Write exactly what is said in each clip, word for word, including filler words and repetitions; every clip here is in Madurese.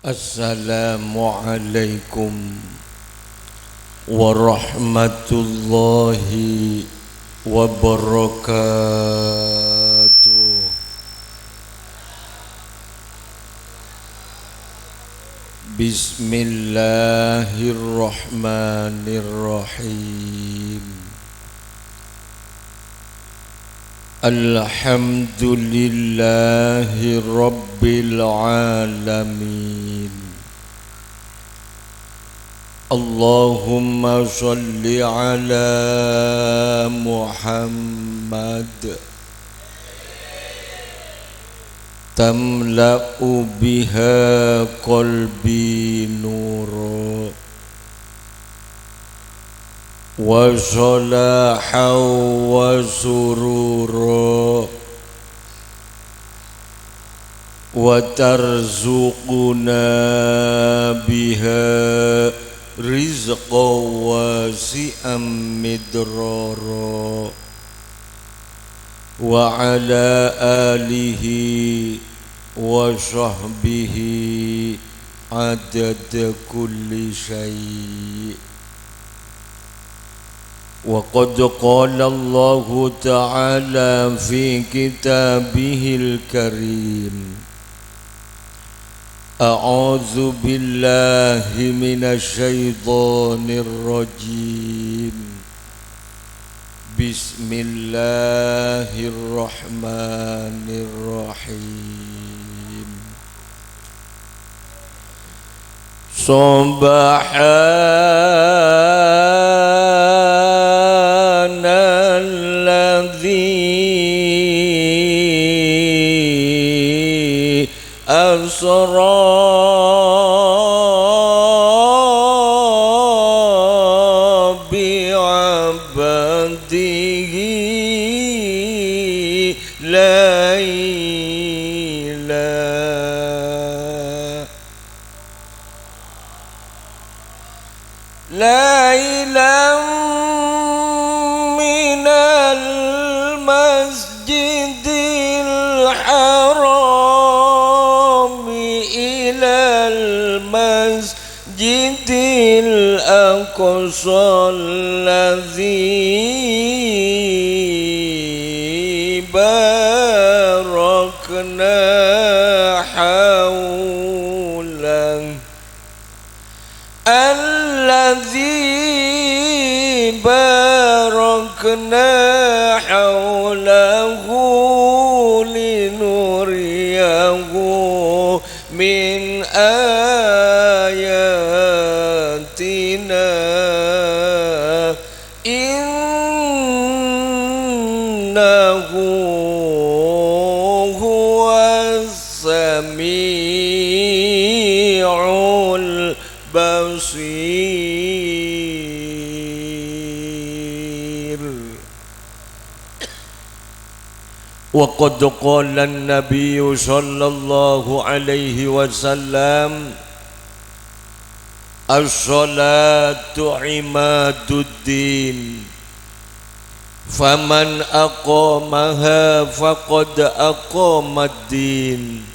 Assalamualaikum warahmatullahi wabarakatuh. Bismillahirrahmanirrahim. Alhamdulillahi rabbil alamin. Allahumma shalli ala Muhammad. Tamla'u biha qalbi nura, wa shalahan wa surura, wa tarzuquna biha rizqan wasi'an midrara. Wa ala alihi wa sahbihi adada kulli syai'. Wa qad qala Allahu ta'ala fi kitabihil karim, a'udzu billahi minasy syaithanir rajim. Bismillahirrahmanirrahim. Subhanalladzi asra bi 'abdihi laila. ليلا من المسجد الحرام إلى المسجد الأقصى الذي باركنا حوله الذي باركنا حوله لنريه من آياتنا إنه هو السميع البصير. وقد قال النبي صلى الله عليه وسلم: الصلاة عماد الدين، فمن أقامها فقد أقام الدين،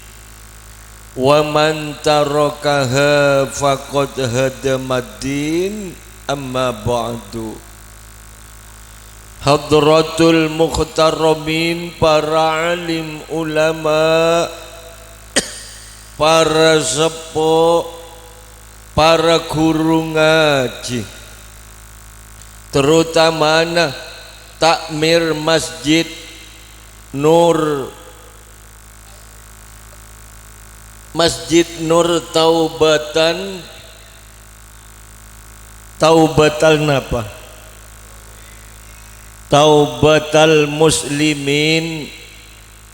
ومن تركها فقد هدم الدين. أما بعد. Hadratul muhtaramin, para alim ulama, para seppo, para guru ngaji, terutamana takmir Masjid Nur, Masjid Nur Taubatan, Taubatal napa? Taubatal Muslimin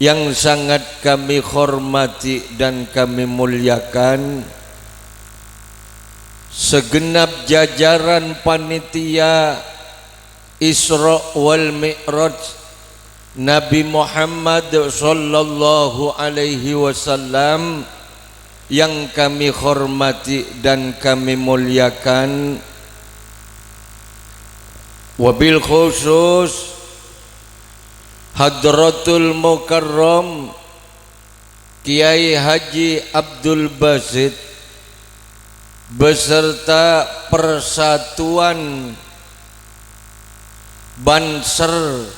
yang sangat kami hormati dan kami muliakan, segenap jajaran panitia Isra wal Mi'raj Nabi Muhammad sallallahu alaihi wasallam yang kami hormati dan kami muliakan, wabil khusus Hadratul Mukarram Kiai Haji Abdul Basit, beserta persatuan Banser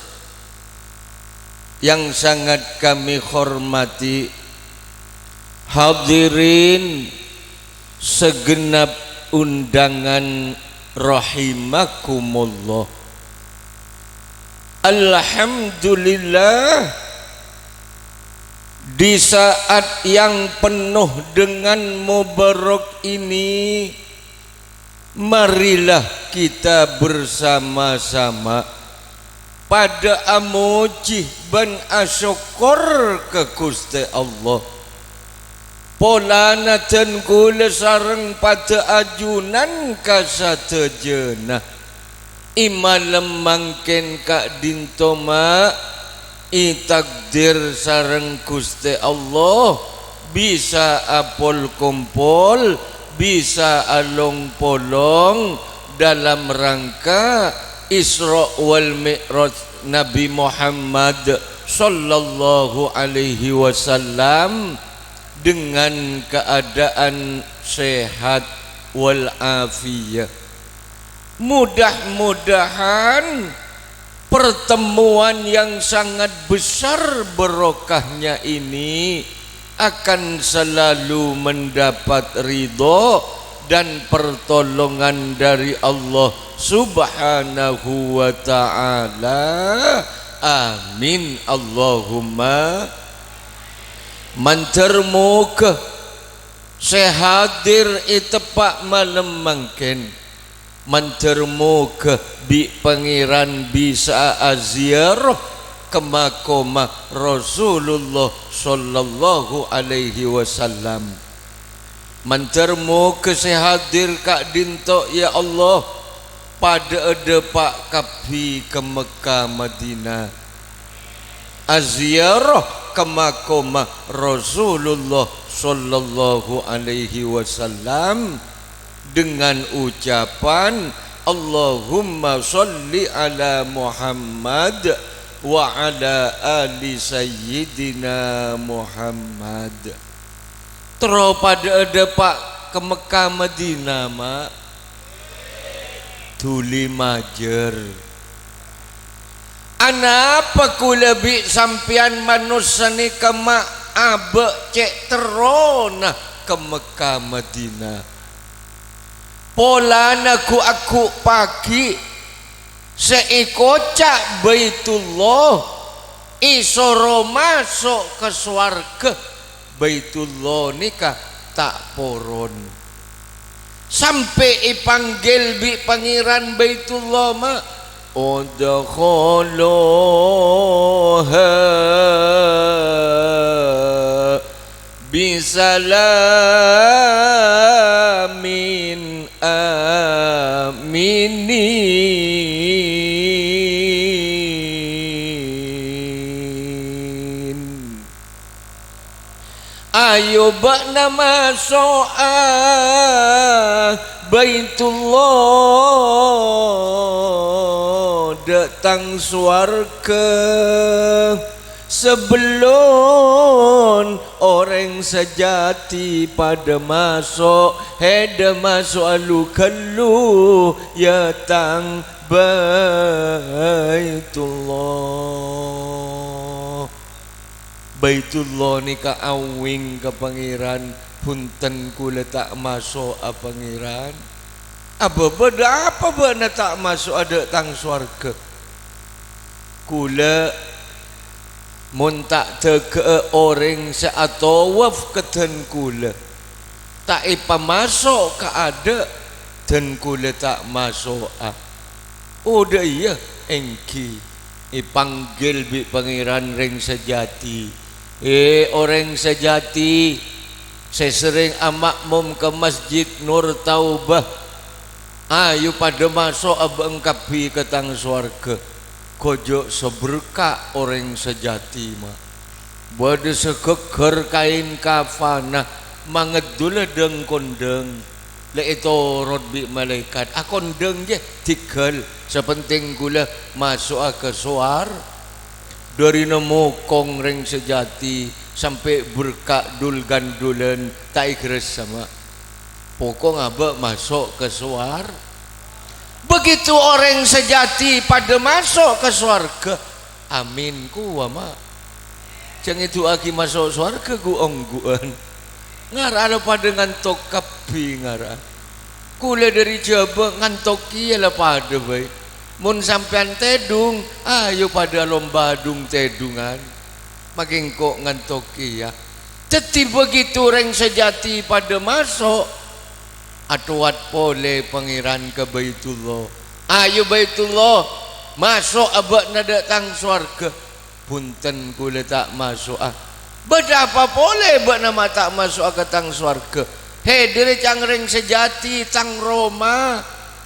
yang sangat kami hormati, hadirin segenap undangan rahimakumullah. Alhamdulillah, di saat yang penuh dengan mubarak ini, marilah kita bersama-sama padhâ amojhi bân asokkor ka Ghustè Allah. Polana dân kaulâ sareng padhâ ajunan ka sadhâjâna. È malem mangkèn ka'dinto, ma', ètakdir sareng Ghustè Allah bisa apol-kompol, bisa along-polong dalam rangka Isra wal Mi'raj Nabi Muhammad sallallahu alaihi wasallam dengan keadaan sehat wal afiyah. Mudah-mudahan pertemuan yang sangat besar barokahnya ini akan selalu mendapat ridho dan pertolongan dari Allah Subhanahu wa Ta'ala. Amin, Allahumma. Mandhâr moghâ sè hadir è teppa' malem mangkèn. Mandhâr moghâ bi' Pangèran bisa'a aziarah ka makomma Rasulullah sallallahu alaihi wasallam. Mandhâr moghâ sè hadir ka'dinto, ya Allah, padhâ'â dâpa' kabbhi ka Mekkah Madinah. Aziarah ka makomma Rasulullah sallallahu alaihi wasallam dengan ucapan, "Allahumma shalli ala Muhammad wa ala ali Sayyidina Muhammad." Terro padhâ'â dâpa' ka Mekkah Madinah, ma'. Dhuli majâr. Anapa kaulâ bi' sampèyan manossa nèka, ma', abâ' cè' terrona ka Mekkah Madinah? Polana ghu'-agghu' pagi sè èkoca' Baitullah, èsoro maso' ka sowarghâ. Baitullah nèka ta' poron. Sampè' èpanggil bi' Pangèran Baitullah, ma', "Udkhuluha bisalamin aminin." Ayo bâ'na maso'a Baitullah dâ' tang sowarghâ. Sabellunna orèng sajhâti padhâ maso', hèdhâ maso'a lu-ghâllu, ya tang Baitullah. Baitullah nèka awing ka Pangèran, "Bhunten, kaulâ ta' maso'a, Pangèran." "Abâ, bâdâ apa bâ'na ta' maso'a dâ' tang sowarghâ?" "Kaulâ mon ta' dâgâ'â orèng sè atowaf ka dân kaulâ, ta' èpamaso' ka adâ', dân kaulâ ta' maso'a." "Oh, dâ' iyâ, èngghi." Èpanggil bi' Pangèran rèng sajhâti. "È, orèng sajhâti sè serrèng ama'mom ka Masjid Nur Taubah, ayo padhâ maso'a bâ'na kabbhi ka tang sowarghâ." Ghâjâ' sè berka' orèng sajhâti, ma'. Bâdâ sè ghâgghâr kaèn kafanna, mangeddhula dhâng-kondhâng. La ètorot bi' malaèkat, "Akondhâng, jâ, dhigghâl. Sè pentèng kaulâ maso'a ka sowar." Dârina mokong rèng sajhâti, sampè' berka' dul-gandhulan, ta' èghâressa, ma'. Pokok ngabâ' maso' ka sowar-, Begitu orèng sajâti padâ maso' ka sowarghâ. Amin, kowa, ma'. Jhâ' ngèdu'aghi maso' sowarghâ ghu-ongghuwân. Ngara la padâ ngantok kabbhi, ngara. Kaulâ dâri Jhâbâ ngantok kèya la padâ bhâi. Mon sampèyan tèdung, ayo padâ lomba dung-tèdungan. Makè engko' ngantok kèya. Dhâddhi, begitu orèng sajâti padâ maso', atowat polè Pangèran ka Baitullah. "Ayo, Baitullah, maso'a bâ'na dâ' tang sowarghâ." "Bhunten, kaulâ ta' maso'a." "Bâdâ apa polè bâ'na ma' ta' maso'a ka tang sowarghâ?" "Hè, dâri ca'na orèng sajâti, tang roma.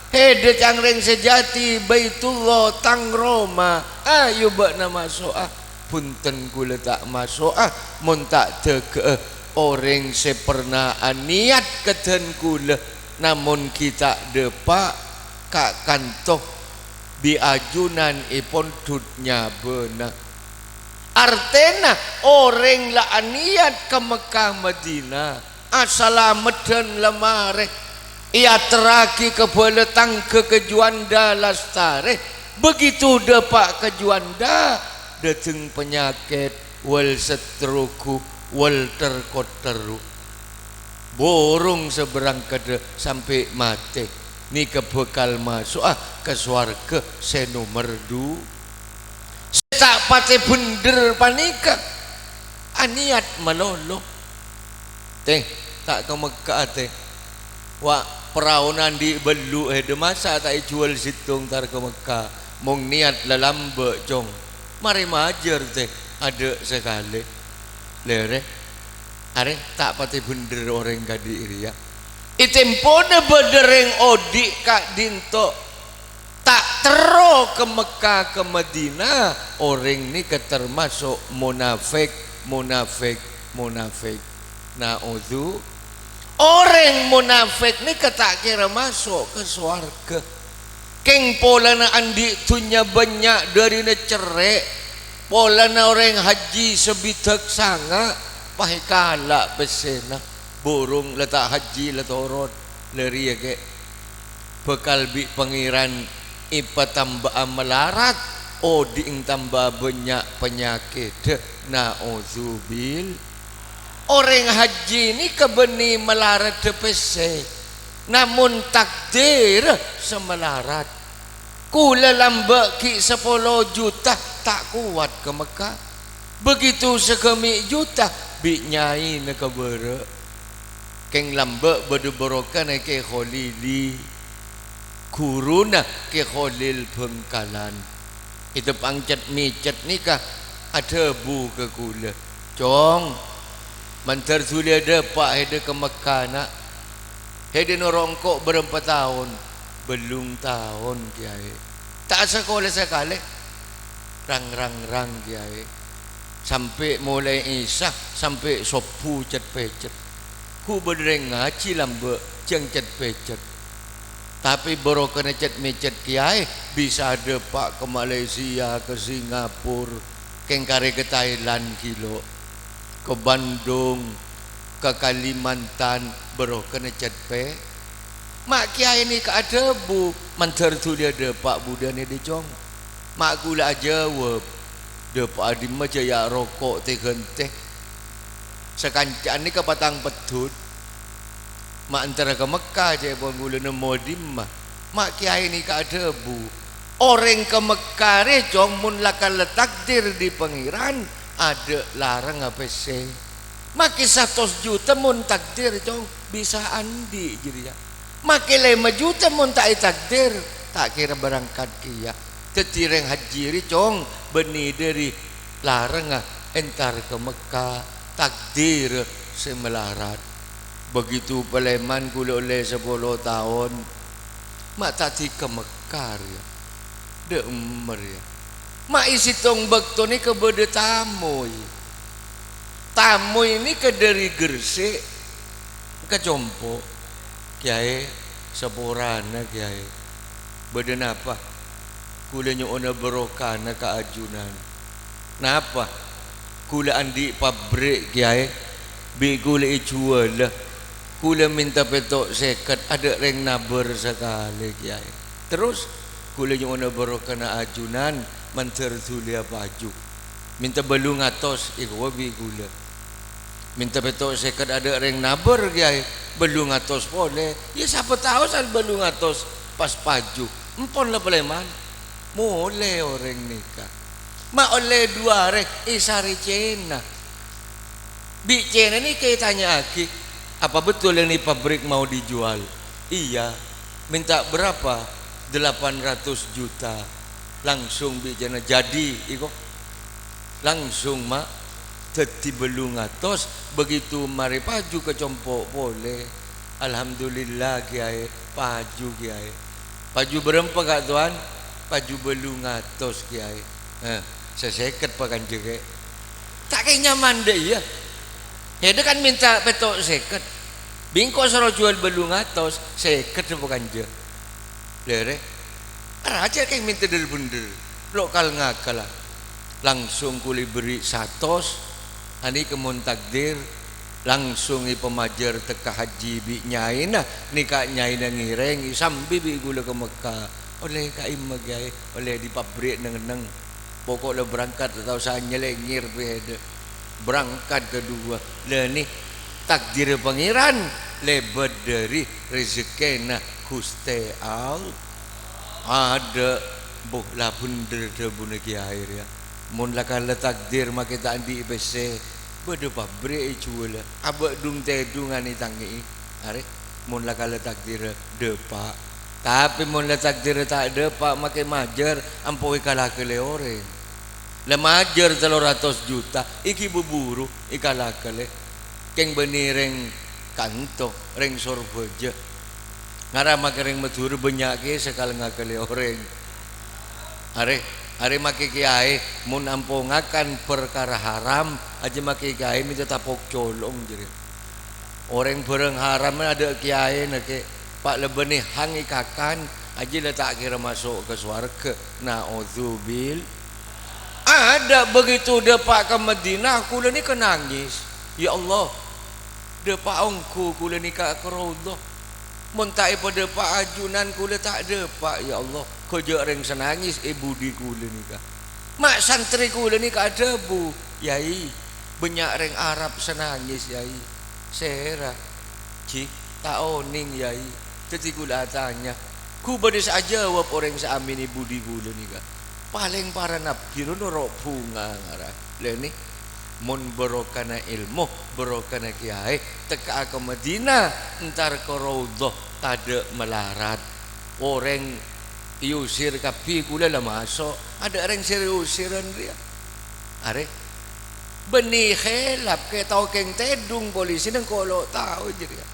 Hè, dâri ca'na orèng sajâti, Baitullah, tang roma. Ayo bâ'na maso'a." "Bhunten, kaulâ ta' maso'a mon ta' dâgâ'â orèng sè pernah anèyat ka dân kaulâ, namong ghi' ta' dâpa' ka kanto bi' ajunanèpon dhut nyabâna." Artèna, orèng la anèyat ka Mekkah Madinah, asalameddhân la marè, èaterraghi kabâlâ tangghâ ka Juanda lastarè. Begitu dâpa' ka Juanda, dâteng panyakèt, wal setruku, wal terkot terru. Burung sè bârângkaddhâ sampè' matè, nèka bhâkal maso'a ka sowarghâ sè nomer du-, sè ta' patè bhendher panèka anèyat malolo. Tè, ta' ka Mekkah, tè. Wa', paraona andi' bâllu' è dâ' masa' ta' èjhuwâl sèttong tar ka Mekkah. Mon nèyat la lambâ', Cong. Marè majâr, tè, adâ' sakalè. Lèrè. Arè, ta' patè bhendher orèng kadhi' rèya. È tempona bâdâ rèng odi' ka'dinto ta' terro ka Mekkah, ka Madinah, orèng nèka tamaso' monafèk, monafèk, monafèk. Na'udzu-, orèng monafèk nèka ta' kèra maso' ka sowarghâ. Kèng polana andi' dhunnya bânnya', dârina cerrè', polana orèng hajji sabidhâk sanga', pas èkala' pèssèna, burung la ta' hajji la toron, la rèya kè'. Bhâkal bi' Pangèran èpatamba'a malarat, odi'na tamba bânnya' panyakèddhâ, na'udzubil-, Orèng hajji nèka bânnè malaradhâ pèssè, namong takdir sè malarat. Kaulâ lambâ' ghi' sapolo juta ta' kowat ka Mekkah. Begitu sagâmè' juta bi' nyaèna kabârâ'. Kèng lambâ' bâdâ barokana Kè Kholili, ghuruna Kè Kholil Bhângkalan. Ètep angcèt-mècèt nèka adhâbu ka kaulâ, "Cong, mandhâr dhuli adâpa' hèdhâ ka Mekkah, na'? Hèdhâ noro' engko' bârâmpa taon?" "Bâllung taon, Kèyaè." "Ta' asakola sakalè?" "Rang-rang-rang, Kèyaè. Sampè' molaè Isya sampè' sobbhu cèt-pècèt. Ghu bâdâ rèng ngajhi lambâ' jhâng cèt-pècèt." Tapè barokana cèt-mècèt kèyaè bisa adâpa' ka Malaysia, ka Singapura, kèng karè ka Thailand ghilo', ka Bandung, ka Kalimantan, barokana cèt pè-, Ma' kèyaè nèka adhâbu, "Mandhâr dhuli adâpa' budhân è dhi', Cong?" Ma' kaulâ ajâwâb, "Dâpa'a dimma jâ' ya' roko' tè-ghântè. Sakanca'an nèka patang peddhut." Ma' entara ka Mekkah, ca'èpon kaulâ, "Nemmo dimma?" Ma' kèyaè nèka adhâbu, "Orèng ka Mekkah rè, Cong, mon la kala takdir dâri Pangèran, adâ' larangnga pèssè. Makè satos juta mon takdir, Cong, bisa andi' jârèya. Makè lèma juta mon ta' ètakdir, ta' kèra bârângkat kèya." Dhâddhi rèng hajji rè, Cong, bânnè dâri larangnga entar ka Mekkah, takdir sè malarat. Begitu palèman kaulâ ollè sapolo taon, ma' ta' dhi' ka Mekkah rèya. Dâ' emma rèya. Ma' è sèttong bâkto nèka bâdâ tamoy. Tamoy nèka dâri Gresik, ka compo'. "Kèyaè, saporana, Kèyaè." "Bâdâ napa?" "Kaulâ nyo'ona barokana ka ajunan." "Napa?" "Kaulâ andi' pabrik, Kèyaè. Bi' kaulâ èjhuwâlâ." Kaulâ mènta pètto' sèket, adâ' rèng nabâr sakalè, Kèyaè. Terros, kaulâ nyo'ona bârokana ajunan, mandhâr dhuliyâ paju. Mènta bâllung atos, èkowa bi' kaulâ. Mènta pètto' sèket, adâ' rèng nabâr, Kèyaè. Bâllung atos polè. Iyâ, sapa tao sal bâllung atos pas paju. Empon la palèman. Molè orèng nèka. Ma' ollè du arè èsarè cèna. Bi' cèna nèka ètanya'aghi, "Apa betul ini pabrik mau dijual?" "Iya." "Minta berapa?" "Delapan ratus juta." Langsung bi' cèna, "Jadi, iko." Langsung, ma', dhâddhi bâllung atos, begitu marè paju ka compo' polè. "Alhamdulillah, Kèyaè, paju, Kèyaè." "Paju bârâmpa, Ka' Towan?" "Paju bâllung atos, Kèyaè." "Eh, sè sèket, pa, kanjâ, Kè'." Ta' kèng nyaman, dâ' iyâ. Èdâ kan mènta pètto' sèket. Bi' engko' soro juwâl bâllung atos, sèket, pa, kanjâ. Lèrè, rajâ kèng mènta dhâr-bhendhâr, lo' kal-ngakalla. Langsung kaulâ èberri' satos, anèka mon takdir, langsung èpamajâr tekka hajji bi' nyaèna, nèka nyaèna ngèrèng, èsambi bi' kaulâ ka Mekka. Ollè ka'imma, Kèyaè, ollè dâri pabrik neng-enneng. Poko' la berangkat, ta' tao sè nyalèngèr pèdâ. Berangkat kaduwâ. La nè, takdirra Pangèran lèbât dâri rejekkèna Ghustè All-, adâ', bo, la bhendher dhâbuna Kèyaè rèya. Mon la kala takdir makè ta' andi' pèssè, bâdâ pabrik èjuwâlâ, abâ' dung-tèdungan ètangngè'è. Arè, mon la kala takdirra dâpa'. Tapè mon la takdirra ta' dâpa', makè majâr ampo èkalakalè orèng. La majâr tello ratos juta, èghi bhuru èkalakalè. Kèng bânnè rèng kanto, rèng Sorbhâjâ. Ngara makè rèng Madhurâ bânnya' kèya sè kal-ngakalè orèng. Arè, arè makè kèyaè, mon ampo ngakan parkara haram, ajâ makè kèyaè mènta tapok colong, jârèya. Orèng bhârâng haram adâ' kèyaèna, Kè', pa' la bânnè hang èkakan, ajâ la ta' kèra maso' ka sowarghâ. Na'udzubil-, adâ' begitu dâpa' ka Madinah, kaulâ nèka nangès. Ya Allah, dâpa' ongghu kaulâ nèka ka Raudhah. Mon ta' èpadâpa' ajunan kaulâ ta' dâpa', ya Allah. Ghâjâ' rèng sè nangès è budi kaulâ nèka. Ma' santrè kaulâ nèka adhâbu, "Yai, bânnya' rèng Arab sè nangès, Yai." "Sèra, Ji, ta' onèng, Yai." Dhâddhi kaulâ atanya, "Ghu bâdâ sè ajâwâb orèng sè amènè budi kaulâ nèka?" "Palèng para nabbhi ro noro' bhunga ngara." Lènè, mon barokana èlmo, barokana kèyaè, tekka'a ka Madinah, entar ka Raudhah, tadâ' malarat. Orèng èusir kabbhi, kaulâ la maso', adâ' rèng sè èusiran rèya. Arè, bânnè khilaf, kè tao kèng tèdung polisi nèng kolo' tao jârèya.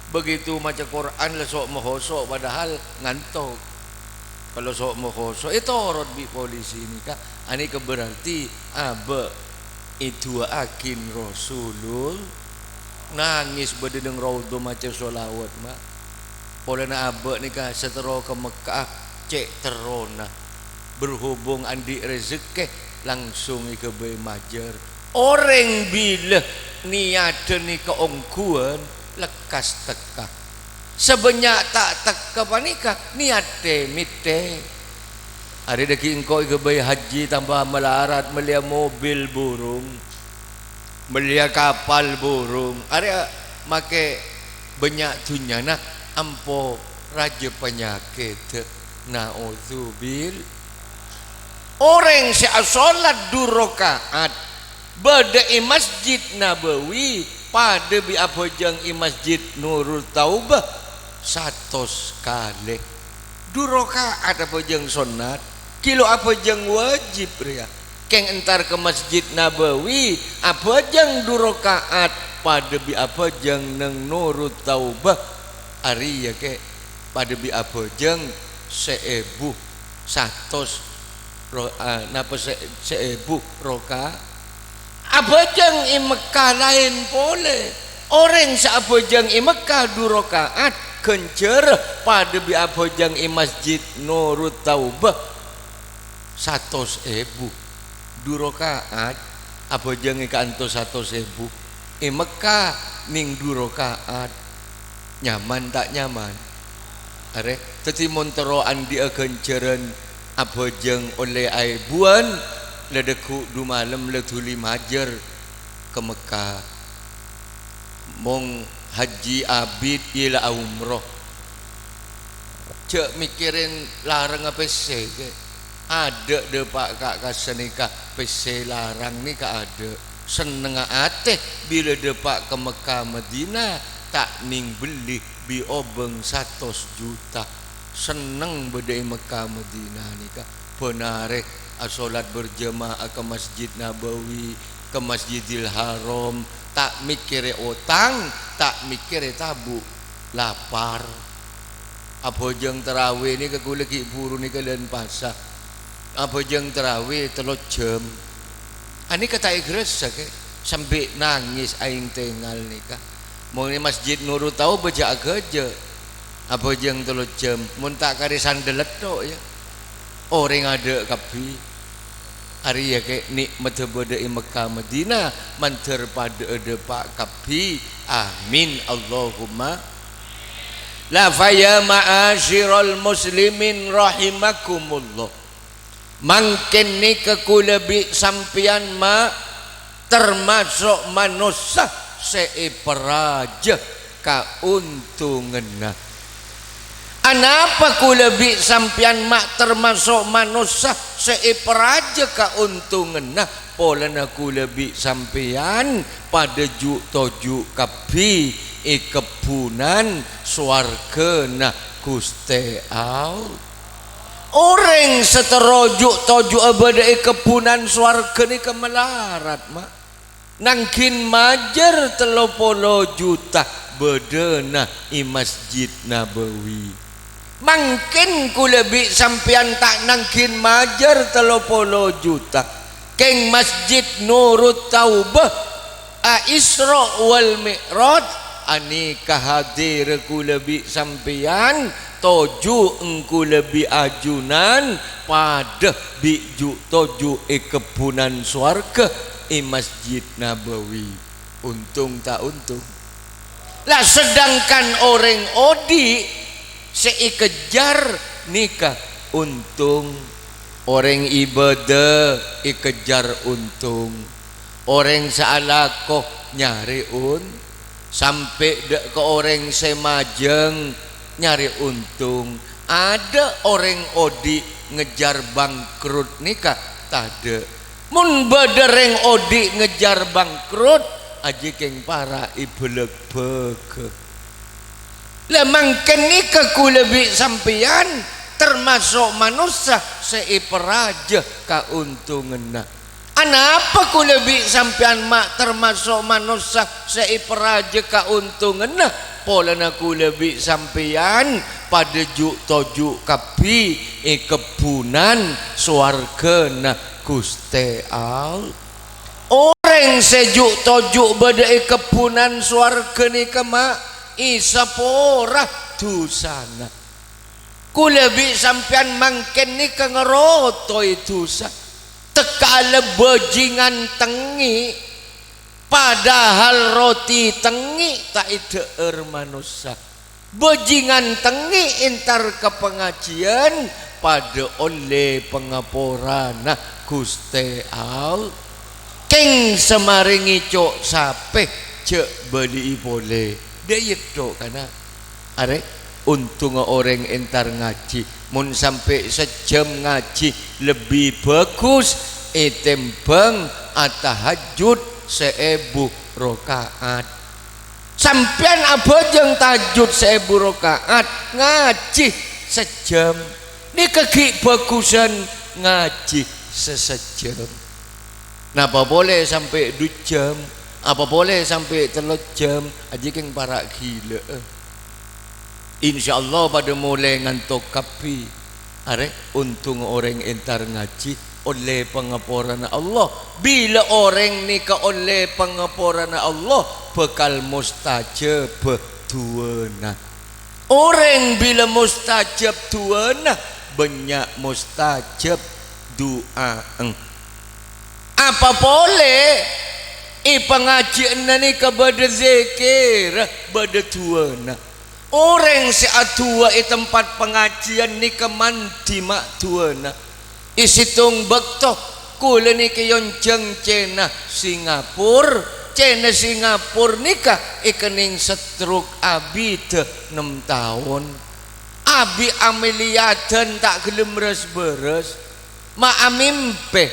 Begitu maca Qur'an la so'-mohoso', padahal ngantok. Kalau so'-mohoso', ètorot bi' polisi nèka, anèka berarti abâ' èdu'aaghin Rasulul-, nangès bâdâ nèng Raudhah maca sholawat, ma'. Polana abâ' nèka sè terro ka Mekkah, cè' terrona. Berhubung andi' rejekkè, langsung èghâbây majâr. Orèng bilâ niyaddhâ nèka ongghuwân, lekkas tekka. Sè bânnya' ta' tekka panèka niyaddhâ mètè. Arè dhâggi' engko' èghâbây hajji tamba malarat, mellèya mobil burung, mellèya kapal burung. Arè makè bânnya' dhunnyana ampo rajâ panyakèt. Na'udzubil-, orèng sè asholat du raka'at, bâdâ è Masjid Nabawi, padâ bi' abhâjâng è Masjid Nurut Taubah, satos kalè. Du raka'at abhâjâng sonnat, ghi' lo' abhâjâng wajib rèya. Kèng entar ka Masjid Nabawi, abhâjâng du raka'at, padâ bi' abhâjâng nèng Nurut Taubah. Arèya, Kè', padâ bi' abhâjâng saèbu satos. Ro-, a, napa sè, saèbu roka-, abhâjâng è Mekkah laèn polè. Orèng sè abhâjâng è Mekkah du raka'at, ghânjhârâ padâ bi' abhâjâng è Masjid Nurut Taubah satos èbu. Du raka'at, abhâjângè kantos satos èbu. È Mekkah nèng du raka'at. Nyaman ta' nyaman? Arè, dhâddhi mon terro andi'â ghânjhârân abhâjâng ollè aèbuwân, la dhâggu' du malem la dhuli majâr ka Mekkah. Mon Haji Abid iyâ la aumroh. Jhâ' mèkkèrè larang pèssè, kè. Adâ' dâpa' ka, ka sanèka, pèssè larang nèka adâ'. Sennengnga atè bilâ dâpa' ka Mekkah Madinah, ta' nèng bellè bi' obâng satos juta. Senneng bâdâ è Mekkah Madinah nèka. Bân arè asolat berjamaah ka Masjid Nabawi, ka Masjidil Haram, ta' mèkkèrè otang, ta' mèkkèrè tabu'. Lapar. Abhâjâng tarawè nèka kaulâ ghi' buru nèka lân pasa. Abhâjâng tarawè tello jhâm. Anèka ta' ègressa, kè, sambi nangès aèng tèngal nèka. Mon è Masjid Nurut Taubah jhâ' aghâjâ'. Abhâjâng tello jhâm, mon ta' karè sandella tho', yâ. Orèng adâ' kabbhi. Arèya, kè, nè'matta bâdâ è Mekkah Madinah, mandhâr padâ'â dâpa' kabbhi. Amin, Allahumma. La fa ya ma'asyiral muslimin rahimakumullah. Mangkèn nèka kaulâ bi' sampèyan, ma', tamaso' manossa sè èparajâ kaontonganna. Anapa kaulâ bi' sampèyan, ma', tamaso' manossa sè èparajâ kaontonganna? Polana kaulâ bi' sampèyan padâ ju'-toju' kabbhi è kebbhunan sowarghâna Ghustè Allah. Orèng sè terro ju'-toju'â bâdâ è kebbhunan sowarghâ nèka malarat, ma'. Nangghin majâr tello polo juta bâdâna è Masjid Nabawi. Mangkèn kaulâ bi' sampèyan ta' nangghin majâr tello polo juta. Kèng Masjid Nurut Taubah, a Isra wal Mi'raj, anèka hadir kaulâ bi' sampèyan, toju' engko' lebbi ajunan padâ bi' ju'-toju' è kebbhunan sowarghâ è Masjid Nabawi. Ontong ta' ontong? La, sedangkan orèng odi' sè èkejjhâr nèka ontong. Orèng ibâdâ èkejjhâr ontong. Orèng sè alako nyarè on-, sampè' dâ' ka orèng sè majâng nyarè ontong. Adâ' orèng odi' ngejjhâr bangkrut nèka? Tadâ'. Mon bâdâ rèng odi' ngejjhâr bangkrut, ajiyâ kèng para' èbâlâk-bâgâ. La, mangkèn nèka kaulâ bi' sampèyan tamaso' manossa sè èparajâ kaontonganna. Anapa kaulâ bi' sampèyan, ma', tamaso' manossa sè èparajâ kaontonganna? Polana kaulâ bi' sampèyan padâ ju'-toju' kabbhi è kebbhunan sowarghâna Ghustè Allah. Orèng sè ju'-toju' bâdâ è kebbhunan sowarghâ nèka, ma', èsapora dhusana. Kaulâ bi' sampèyan mangkèn nèka ngarotowè dhusa. Tekka' la bhâjingan tengngè', padahal roti tengngè' ta' èdhâ'âr manossa. Bhâjingan tengngè' entar ka pangajiyân, padâ ollè pangaporana Ghustè Allah. Kèng samarèngè co' sapè, jhâ' bâli'i polè. Dâ' iyâ tho', kana'. Arè, ontongnga orèng entar ngajhi. Mon sampè' sajjhâm ngajhi, lebbi bhâghus ètèmbhâng atahajjud saèbu raka'at. Sampèyan abhâjâng tahajjud saèbu raka'at, ngajhi sajjhâm. Nèka ghi' bhâghusân ngajhi sasajjhâm. Napa polè sampè' du jhâm? Apa polè sampè' tello jhâm? Ajiyâ kèng para' ghilâ'â. Insyaallah padâ molè ngantok kabbhi. Arè, ontong orèng entar ngajhi, ollè pangaporana Allah. Bilâ orèng nèka ollè pangaporana Allah, bhâkal mustajâbbhâ du'âna. Orèng bilâ mustajâb du'âna, bânnya' mustajâb du'â. Apa polè è pangajiyânna nèka bâdâ zikir, bâdâ du'âna. Orèng sè adu'a è tempat pangajiân nèka mandhi ma' du'âna. È sèttong bâkto, kaulâ nèka èonjhâng cèna Singapura. Cèna Singapura nèka èkennèng stroke abidhâ nem taon. Abi' amèliyadhân ta' ghellem ras-bârâs. Ma' amèmpè,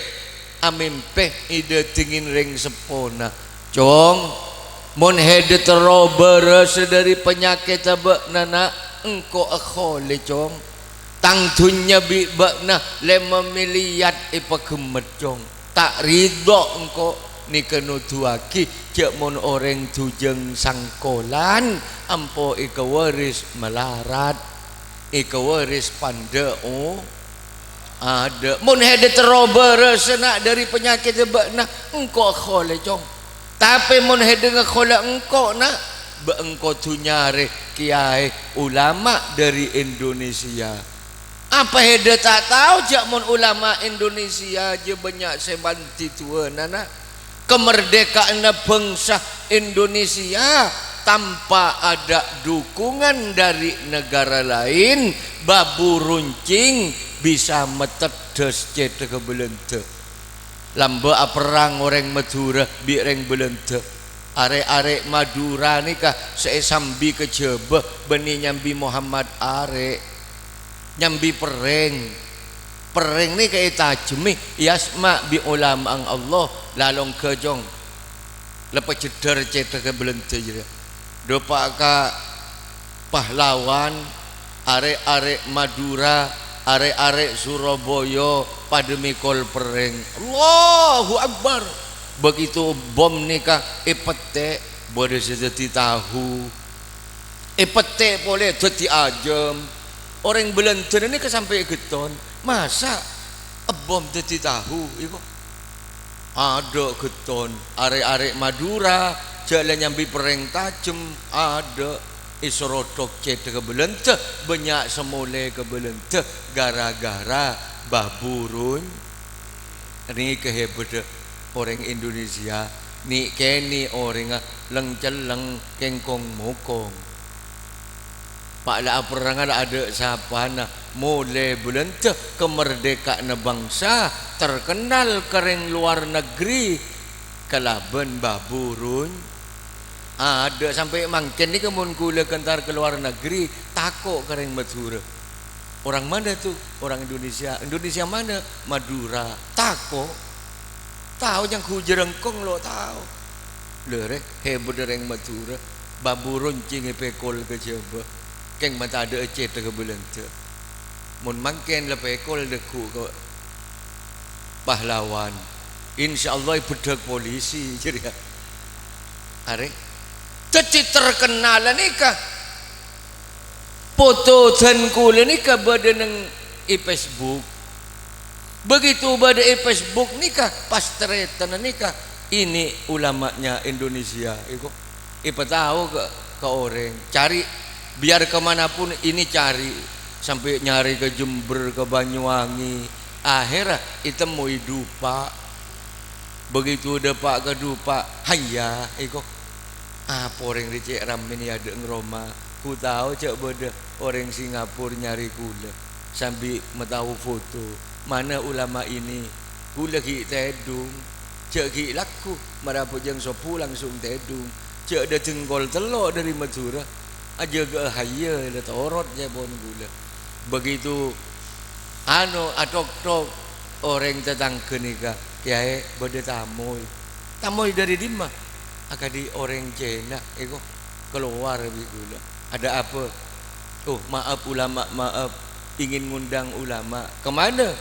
amèmpè èdâtengngè rèng seppona. "Cong, mon hèdhâ terro bârâs dhâri panyakèdhâ bâ'na, na', engko' èkholè, Cong. Tang dhunnya bi' bâ'na lèma miliyar èpaghemmet, Cong. Ta' ridho engko', nèka noduwâghi jhâ' mon orèng dhujâng sangkolan, ampo èkawaris malarat, èkawaris pandhâ', oh." Adâ', mon hèdhâ terro bârâs, na', dhâri panyakèdhâ bâ'na, engko' èkholè, Cong. Tapè mon hèdhâ ngèkholè engko', na', bâ' engko' kodhu nyarè kèyaè ulama dhâri Indonesia. Apa hèdhâ ta' tao jhâ' mon ulama Indonesia jhâ' bânnya' sè mandhi du'âna, na'? Kamardhika'anna bhângsa Indonesia tanpa ada dukungan dari negara lain, bâbu runcèng bisa mateddhâs cèthagghâ Bâlândhâ. Lambâ' aperrang orèng Madhurâ bi' rèng Bâlândhâ. Arè'-arè' Madhurâ nèka sè èsambi ka Jhâbâ bânnè nyambi Muhammad arè'. Nyambi perrèng. Perrèng nèka ètajemmè, èasma' bi' olama'an Allah, la longghâ, Cong. La pajheddhâr cèthagghâ Bâlândhâ jârèya. Dâpa' ka Pahlawan, arè'-arè' Madhurâ, arè'-arè' Surabaya padâ mèkol perrèng. Allahu Akbar! Begitu bom nèka èpettè', bâdâ sè dhâddhi tahu. Èpettè' polè dhâddhi ajâm. Orèng Bâlândhâna nèka sampè' ghetton. Masa' ebbom dhâddhi tahu, iko? Adâ' ghetton. Arè'-arè' Madhurâ, jhâ' la nyambi perrèng tajhem. Adâ'. Èsorodhok cèthagghâ Bâlândhâ, bânnya' sè molè ka Bâlândhâ gara-gara bâbu run-, Nèka hèbâddhâ orèng Indonesia, nè'-kènè' orèngnga leng-celleng kèng kong-mokong. Pa' la aperrang la adâ' sapana, molè Bâlândhâ, kamardhika'anna bangsa, terkenal ka rèng lowar negri kalabân bâbu run-, adâ' sampè' mangkèn nèka mon ghulâ kèntar ka lowar negri, tako' ka rèng Madhurâ. "Orang mana tuh?" "Orang Indonesia." "Indonesia mana?" "Madura." Tako'. Tao nyanggu jhârângkong lo' tao. Lho rè, hèbâddhâ rèng Madura. Bâbu roncèng èpèkol ka Jhâbâ. Kèng matadâ'â cèthagghâ Bâlândhâ. Mon mangkèn la pèkol dâgghu' ka Pahlawan. Insyaallah èbheddhâk polisi jârèya. Arè. Dhâddhi terkenal nèka. Poto dân kaulâ nèka bâdâ neng è Facebook. Begitu bâdâ è Facebook nèka, pas tarètan nèka, ini ulamanya Indonesia, iko. Èpatao ka, ka orèng. Cari, biar ke mana pun ini cari. Sampè' nyarè ka Jember, ka Banyuwangi. Akhèrra ètemmoy Dupa'. Begitu dâpa' ka Dupa', "Hayya, iko." Apa orèng rè cè' rammèna è adâ'na roma? Ghu tao jhâ' bâdâ orèng Singapura nyarè ghulâ, sambi matao foto. Mana ulama ini? Ghulâ ghi' tèdung, jhâ' ghi' lagghu, mara abhâjâng sobbhu langsung tèdung. Jhâ' dâteng kol tello' dâri Madhurâ. Ajâgâ'â hayya la torot ca'èpon ghulâ. Begitu, ano, atok-tok, orèng tatangghâ nèka, "Kèyaè, bâdâ tamoy." "Tamoy dâri dimma?" "Akadhi orèng Cèna, iko, kalowar bi' ghulâ." "Ada apa?" "Oh, maaf ulama, maaf. Ingin ngundang ulama." "Ke mana?"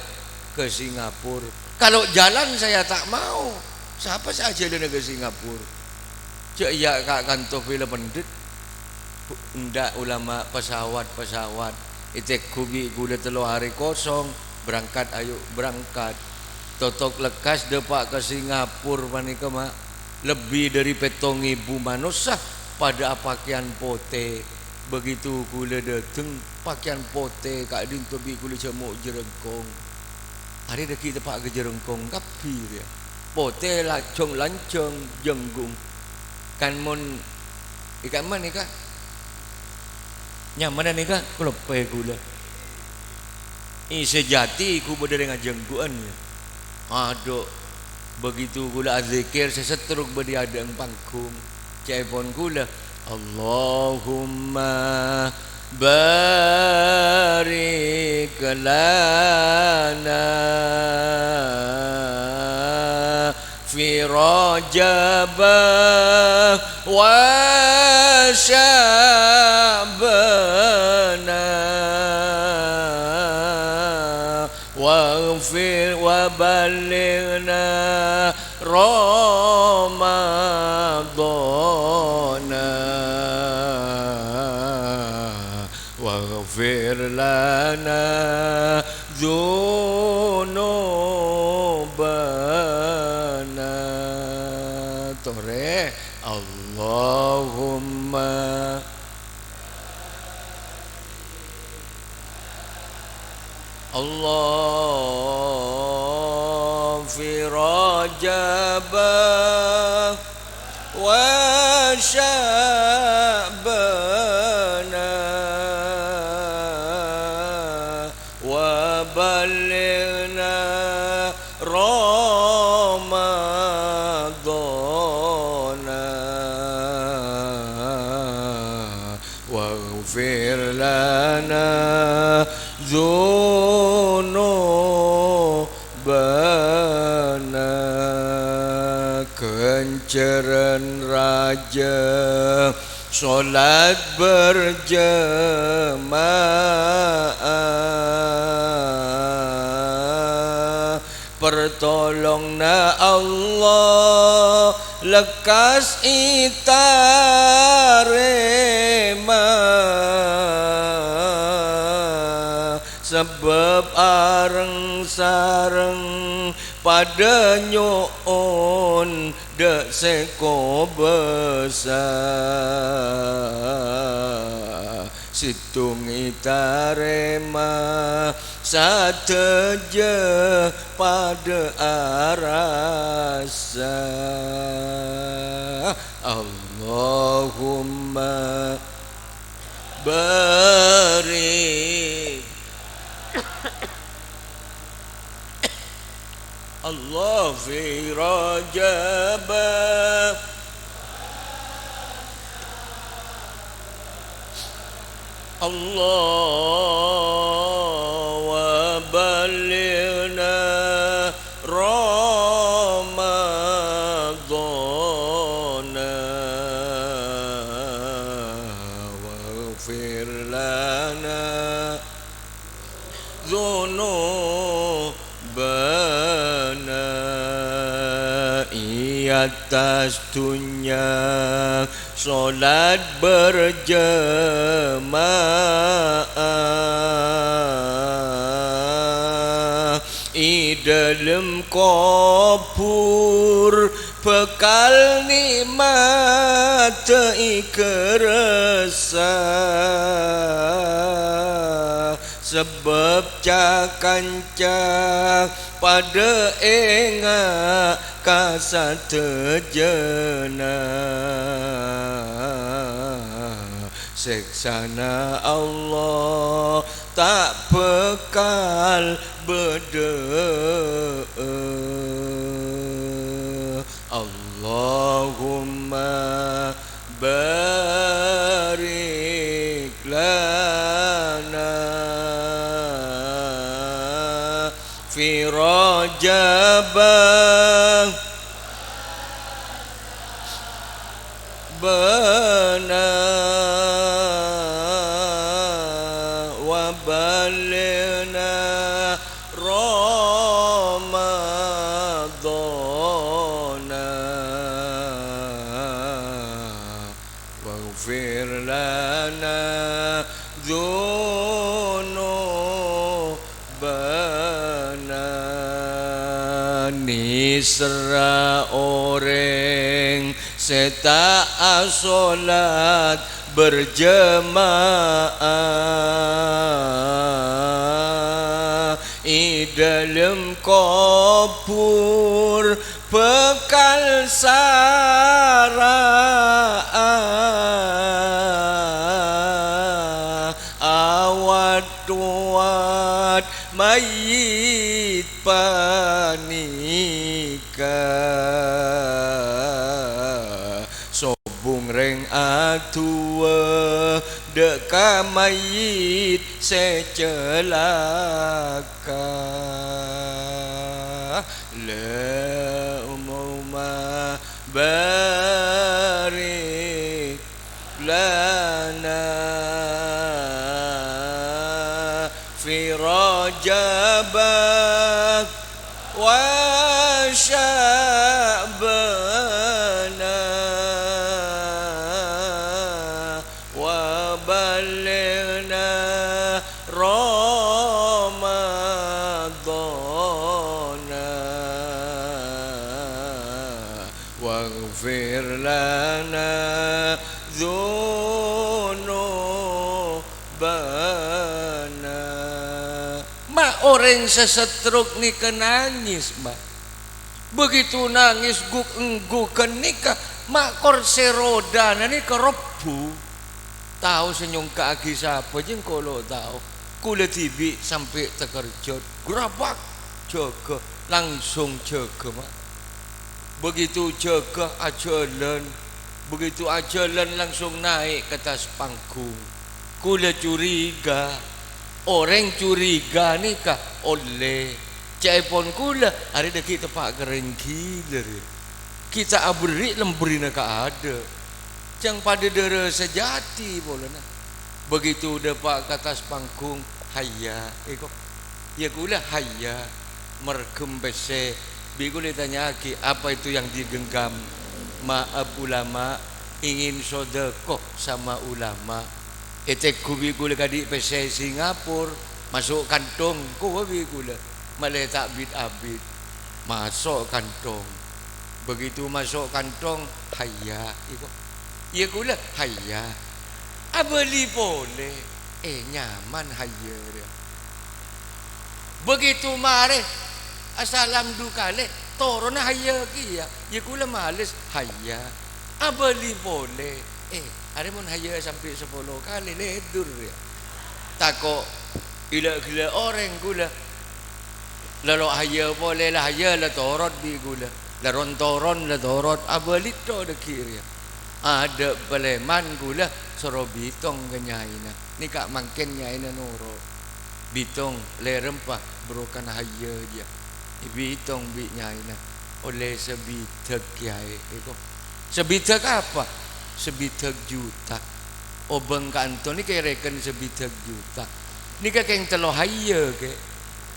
"Ke Singapura." "Kalau jalan saya tak mau. Sapa sè ajhâlâna ka Singapura?" Jhâ' iyâ ka-, kanto pèlè pendhet. Endâ' ulama, pesawat, pesawat. Ètegghu bi' ghulâ tello arè kosong. Berangkat, ayo, berangkat. Totok lekkas dâpa' ka Singapura panèka, ma'. Lebbi dâri pèttong èbu manossa padâ apakèyan potè. Begitu ghulâ dâteng, pakèyan potè ka'dinto bi' ghulâ jhâmo' jhârângkong. Arè dâggi' teppa' ka jhârângkong kabbhi rèya. Potè lajhâng-lanjhâng, jhânggung. Kan mon, è ka'emma nèka? Nyamana nèka, kalebbhi kaulâ. È, sajâdi ghu bâdâ rèng ajhânggu'ân, yâ. Adhu, begitu kaulâ adzikir, sè setruk bâdâ è adâ'na panggung. Ca'èpon kaulâ, "Allahumma barik lana fi Rajaba wa Sya'bana." Waghfir wa ballighna Ramadhana, waghfir lana dzunubana. Torè, Allahumma Allah fi Rajaba wa Sya'bana wa ballighna Ramadhana. Waghfir lana dzunubana. Ghânjhârân rajâ shalat berjamaah. Partolonganna Allah lekkas ètarèma, sabâb areng-sareng padâ nyo'on dâ' sè kobâsa. Sèttong ètarèma, sadhâjâ padâ arassa. Allahumma barik Allah fi Rajab. Allah wa ballighna Ramadhana waghfir lana dzunubana. È attas dhunnya shalat berjamaah, è dâlem kobhur bhâkal nè'mattaghi ghârâssa, sabâb ca-kanca padâ enga' ka sadhâjâna. Sèksana Allah ta' bhâkal bâdâ'â. Allahumma barik lana fi Rajab bana wa ballighna Ramadhana waghfir lana dzunubana. Nèserra orèng sè ta' asolat berjamaah è dâlem kobhur bhâkal sara'a Wat-wat mayyit panèka sobung rèng adu'a dâ' ka mayyit sè calaka. Allahumma barik lana fi Rajaba wa Sya'bana wa ballighna Ramadhana. Waghfir lana dzunubana. Ma' orèng sè stroke nèka nangès, ma'. Begitu nangès guk-, engghughân nèka, ma' korsè rodana nèka robbu. Tao sè nyongka'aghi sapa, jhâ' engko' lo' tao. Kaulâ dhibi' sampè' takerjhât, grabak, jâgâ, langsung jâgâ, ma'. Begitu jâgâ ajhâlân, begitu ajhâlân langsung naè' ka attas panggung. Kaulâ curiga, orèng curiga nèka ollè. Ca'èpon kaulâ, arè dâggi' teppa' ka rèng ghilâ rèya. Ghi' ta' aberri' lambhârina kaadâ'. Jhâng padâ dârâ sajâdhi polana. Begitu dâpa' ka attas panggung, "Hayya," èko. Iyâ kaulâ, "Hayya." Merghem pèssè. Bi' kaulâ ètanya'aghi, "Apa itu yang digenggam?" "Maaf, ulama, ingin sodako sama ulama." Ètegghu bi' kaulâ kadi' pèssè Singapura, maso' kanthong, kowa bi' kaulâ. Malè ta' bit-abit. Maso' kanthong. Begitu maso' kanthong, "Hayya," èko. Iyâ kaulâ, "Hayya." Abâli polè. Eh, nyaman hayya rèya. Begitu marè, asalam du kalè, toronna hayya kèya. Iyâ kaulâ malès, "Hayya." Abâli polè. Eh, arè mon hayya sampè' sapolo kalè, lèdur rèya. Tako' ghellâ'-ghellâ' orèng kaulâ. La lo' hayya polè, la hayya la torot bi' kaulâ. La ron-toron la torot, abâli tho dâggi' rèya. Adâ' palèman kaulâ soro bitong ka nyaèna. Nèka mangkèn nyaèna noro'. Bitong, lèrempa, bârokana hayya jiyâ. Èbitong bi' nyaèna. Ollè sabidhâk, Kèyaè, èko. Sabidhâk apa? Sabidhâk juta. Obâng ka'anto nèka èrèken sabidhâk juta. Nèka kèng tello hayya, Kè.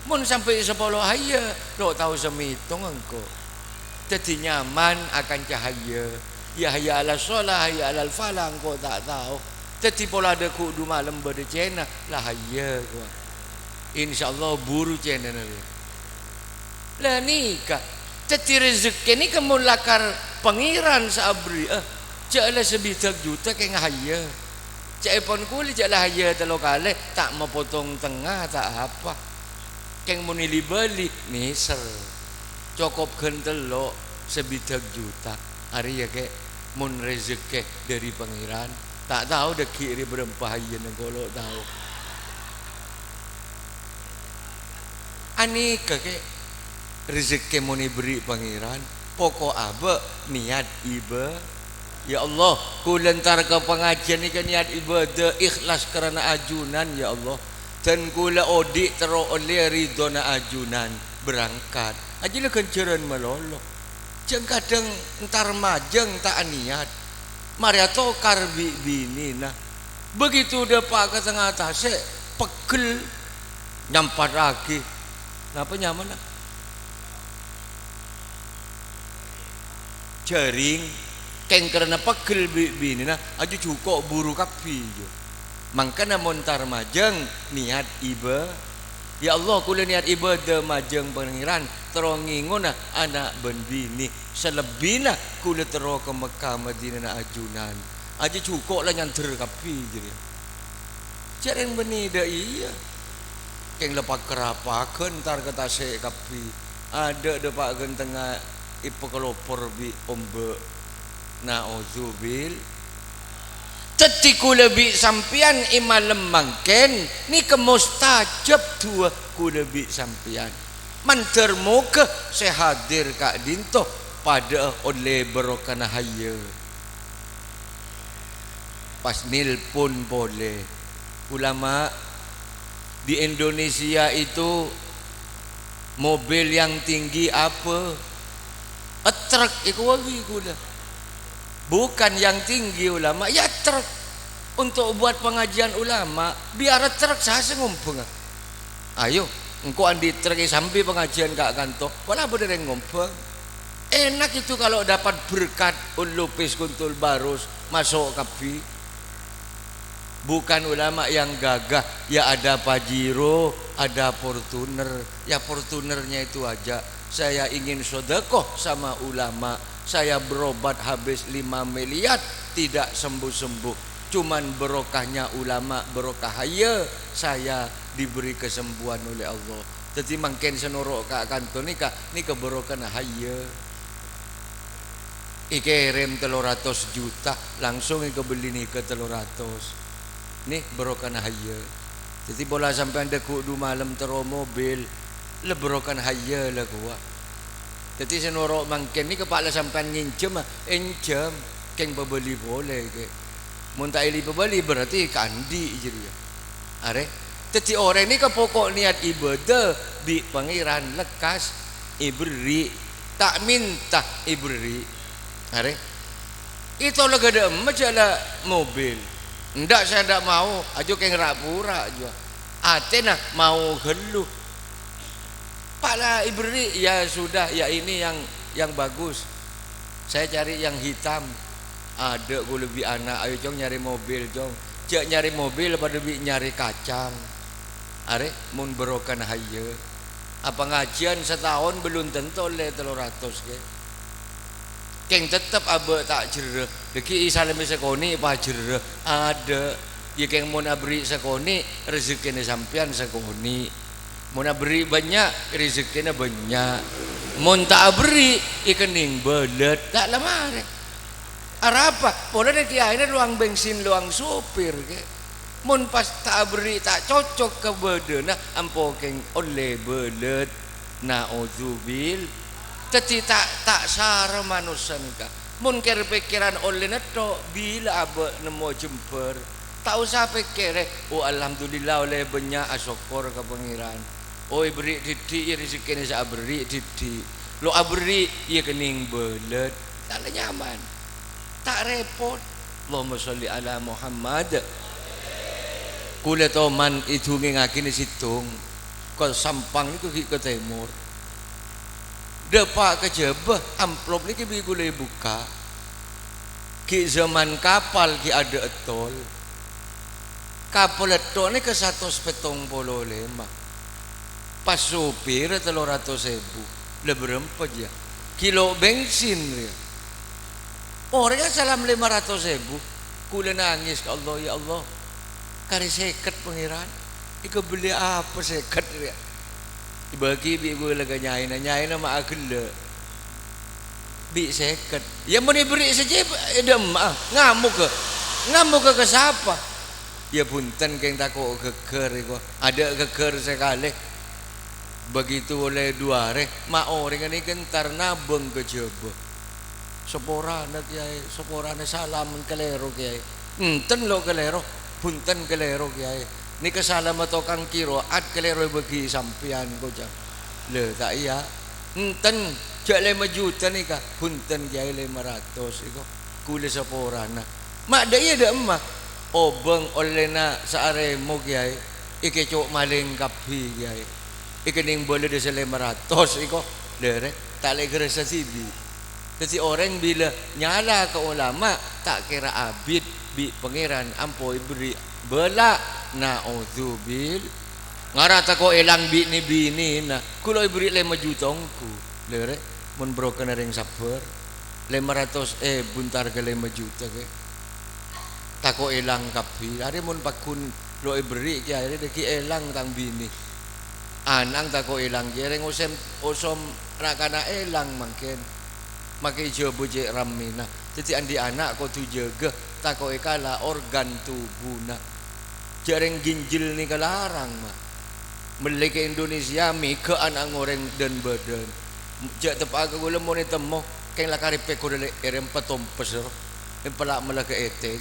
Mon sampè' sapolo hayya, lo' tao samètong engko'. Dhâddhi nyaman akanca hayya. Ya hayya 'alas shalah, hayya 'alal falah, engko' ta' tao. Dhâddhi pola dâggu' du malem bâdâ cèna, la hayya, kowa. Insyaallah buru cènana rèya. La nèka, dhâddhi rejekkè nèka mon lakar Pangèran sè aberri'â, jhâ' la sabidhâk juta kèng hayya. Ca'èpon kaulâ jhâ' la hayya tello kalè, ta' mapotong tengnga, ta' apa. Kèng mon èli-bâli, nèser. Cokop ghân tello', sabidhâk juta. Arèya, Kè, mon rejekkè dâri Pangèran. Ta' tao dâggi' rèya bârâmpa hayyana, engko' lo' tao. Anèka, Kè, rejekkè mon èberri' Pangèran. Poko' abâ' niyat ibâ-, Ya Allah, kaulâ entar ka pangajiân nèka niyat ibâdâ ikhlas karana ajunan, ya Allah. Dân kaulâ odi' terro ollè ridhona ajunan, berangkat. Ajâ la ghânjhârân malolo. Jhâng kadhâng entar majâng ta' aniyat. Marè atokar bi' binèna. Begitu dâpa' ka tengnga tasè', pegghel, nyampataghi. Napa nyamana? Jhâring, kèng karana pegghel bi' binèna, ajâ jhuko' buru kabbhi, jâ. Mangkana mon entar majâng, niyat ibâ-, Ya Allah, kaulâ niyat ibâdâ majâng Pangèran, terro ngèngona ana' bân binè. Salebbina kaulâ terro ka Mekkah Madinana ajunan. Ajâ jhuko' la nyandher kabbhi, jârèya. Jhâring bânnè dâ' iyâ. Kèng la pakarapaghân entar ka tasè' kabbhi. Adâ' dâpa' ghân tengnga èpakalopor bi' ombâ'. Na'udzubil-, Dhâddhi kaulâ bi' sampèyan è malem mangkèn nèka mustajab du'a kaulâ bi' sampèyan. Mandhâr moghâ sè hadir ka'dinto padâ'â ollè barokana hayya. Pas nelpon polè, "Ulama, di Indonesia itu mobil yang tinggi apa?" Trek èkowawi kaulâ. Bukan yang tinggi ulama, ya trek. Untuk buat pengajian ulama, biar trek sè ngombhângnga. Ayo, engko' andi' trek èsambi pengajian ka kanto, pola bâdâ rèng ngombhâng. Enak itu kalau dapat berkat, lupis kuntul barus, maso' kabbhi. Bukan ulama yang gagah, ya ada Pajero, ada Fortuner. Ya Fortunernya itu aja. Saya ingin sedekah sama ulama. Saya berobat habis lima miliar, tidak sembuh-sembuh. Cuman barokahnya ulama, barokah hayya, saya diberi kesembuhan oleh Allah. Dhâddhi mangkèn sè noro' ka kanto nèka, nèka barokana hayya. Èkèrèm tello ratos juta, langsung èkabelli nèka tello ratos. Nè, barokana hayya. Dhâddhi pola sampèyan dâggu' malem terro mobil, la barokana hayya la kowa. Dhâddhi sè noro' mangkèn nèka pa' la sampèyan ngènjhâm, ah, ènjhâm, kèng pabelli polè kè. Mon ta' èli pabelli, berarti ka'andi' jârèya. Arè. Dhâddhi orèng nèka poko' niyat ibadah bi' Pangèran lekkas èberri', ta' mènta èberri'. Arè. Ètolak ghâdhâ emma jhâ' la mobil. Endâ' sè endâ' mao, ajo kèng ra-pora jua. Atèna mao ghâllu. Pa' la èberri', ya sudah, ya ini yang, yang bagus. Saya cari yang hitam. Adâ' kaulâ bi' ana', "Ayo, Cong, nyarè mobil, Cong." Jhâ' nyarè mobil padâ bi' nyarè kacang. Arè, mon barokana hayya. Apa ngajiyân sataon bellun tanto ollè tello ratos, kè. Kèng tettep abâ' ta' jherrâ. Laghi' èsalemmè sakonè' pajherrâ. Adâ'. Iyâ kèng mon aberri' sakonè', rejekkèna sampèyan sakonè'. Mon aberri' bânnya', rejekkèna bânnya'. Mon ta' aberri', èkennèng bâlât. Ta' la marè. Arapa? Polana kèyaèna lowang bensin, lowang sopir, kè. Mon pas ta' aberri' ta' cocok ka bâdâna, ampo kèng ollè bâlât. Na'udzubil-, dhâddhi ta', ta' sara manossa nèka. Mon kèr-pèkkèran ollè netto, bilâ abâ' nemmo jembhâr. Ta' osa pèkkèrè, "Oh, alhamdulillah, ollè bânnya', asokkor ka Pangèran. Oh, èberri' dhiddhi', iyâ rejekkèna sè aberri' dhiddhi'. Lo' aberri', iyâ kennèng bâlât." Ta' la nyaman. Ta' rèpot. Allahumma sholli ala Muhammad. Kaulâ toman èdhungèngaghi nè sèttong. Ka Sampang nèko ghi' ka tèmor. Dâpa' ka Jhâbâ, amplop nèka bi' kaulâ èbukka'. Ghi' jhâman kapal ghi' adâ' tol. Kapal ètto' nèka satos pèttong polo lèma. Pas sopir tello ratos èbu. La bârâmpa jiyâ? Kilo bensin rèya. Orèngnga salam lèma ratos èbu. Kaulâ nangès ka Allah, "Ya Allah, karè sèket, Pangèran. Èkabellè apa sèket rèya?" Èbâgi bi' kaulâ ka nyaèna, nyaèna ma' aghellâ'. Bi' sèket. Iyâ, mon èberri' sajjhep, è dâ'emma'a. Ngamogghâ. Ngamogghâ ka sapa? Iyâ, bhunten, kèng tako' ghâggâr, èko. Adâ' ghâggâr sakalè. Begitu ollè du arè, ma' orèngnga nèka èntar nabâng ka Jhâbâ. "Saporana, Kèyaè, saporana, salam kalèro, Kèyaè." "Enten, lo', kalèro." "Bhunten, kalèro, Kèyaè. Nèka salamma tokang kiroat, kalèro èbâgi sampèyan," koca'na. "Lha, ta' iyâ?" "Enten, jhâ' lèma juta nèka." "Bhunten, Kèyaè, lèma ratos, èko. Kaulâ saporana." "Ma' dâ' iyâ dâ'emma?" "Obâng ollèna saarèmo, Kèyaè. Èkèco' malèng kabbhi, Kèyaè. Èkennèng bâlâ dâ' sè lèma ratos, èko." Lèrè, ta' lè' ghârâsa dhibi'. Dhâddhi orèng bilâ nyala ka ulama, ta' kèra abit bi' Pangèran ampo èberri' bâlâ. Na'udzubil-, ngara tako' èlang bi' nè-binèna, ghulâ èberri' lèma juta ongghu. Lèrè, mon bhurokana rèng sabbhâr, lèma ratos èbu èntar ka lèma juta, kè. Tako' èlang kabbhi. Arè mon pagghun lo' èberri', kè, arè dhâggi' èlang tang binè. Ana'na tako' èlang, kè, arè ngosèm, osom ra'-kana' èlang mangkèn. Makè Jhâbâ cè' rammèna. Dhâddhi andi' ana' kodhu jâgâ. tako'è kala organ tubuna. Jhâ' rèng ginjel nèka larang, ma'. Mellè ka Indonesia, mèghâ ana' orèng dân-bâdân. Jhâ' teppa'a ka kaulâ mon ètemmo, kèng la karèpè kodhu lè-, èrèmpè tompes, ro. Èmpala' mella ka ètèng.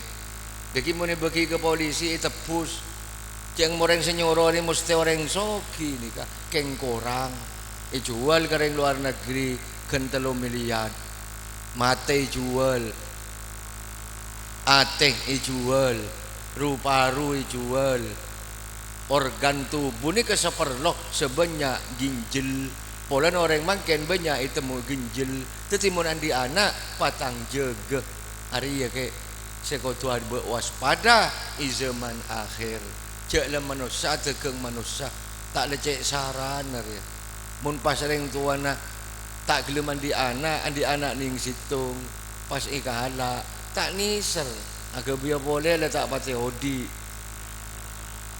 Dhâggi' mon èbâgi ka polisi, ètebbhus. Cèng morèng sè nyoro rè mostè orèng soghi nèka, kèng korang. Èjhuwâl ka rèng lowar negri ghân tello miliar. Matè èjhuwâl. Atè èjhuwâl. Ru-paru èjhuwâl. Organ tubu nèka saparlo, sè bânnya' ginjel. Polana orèng mangkèn bânnya' ètemmo ginjel. Dhâddhi mon andi' ana', patang jâgâ. Arèya kè sè kodhu abâ' waspada è zaman akhir. Jhâ' la manossa adhâghâng manossa, ta' la cè' sarana rèya. Mon pas rèng towana ta' ghellem andi' ana', andi' ana' nèng sèttong, pas èkala', ta' nèser, aghâbâyâ polè la ta' patè odi'.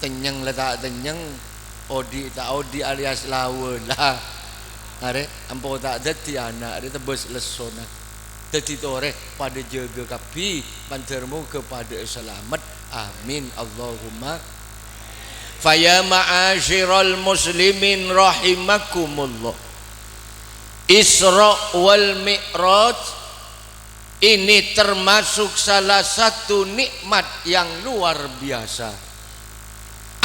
Tennyeng la ta' tennyeng, odi' ta' odi' alias lawa la. Arè, ampo ta' dhâddhi ana', arè tebbhâs lessona. Dhâddhi torè padâ jâgâ kabbhi, mandhâr moghâ padâ'â salamet. Amin, Allahumma. Faya ma'asyiral muslimin rahimakumullah. Isra wal Mi'raj ini termasuk salah satu nikmat yang luar biasa.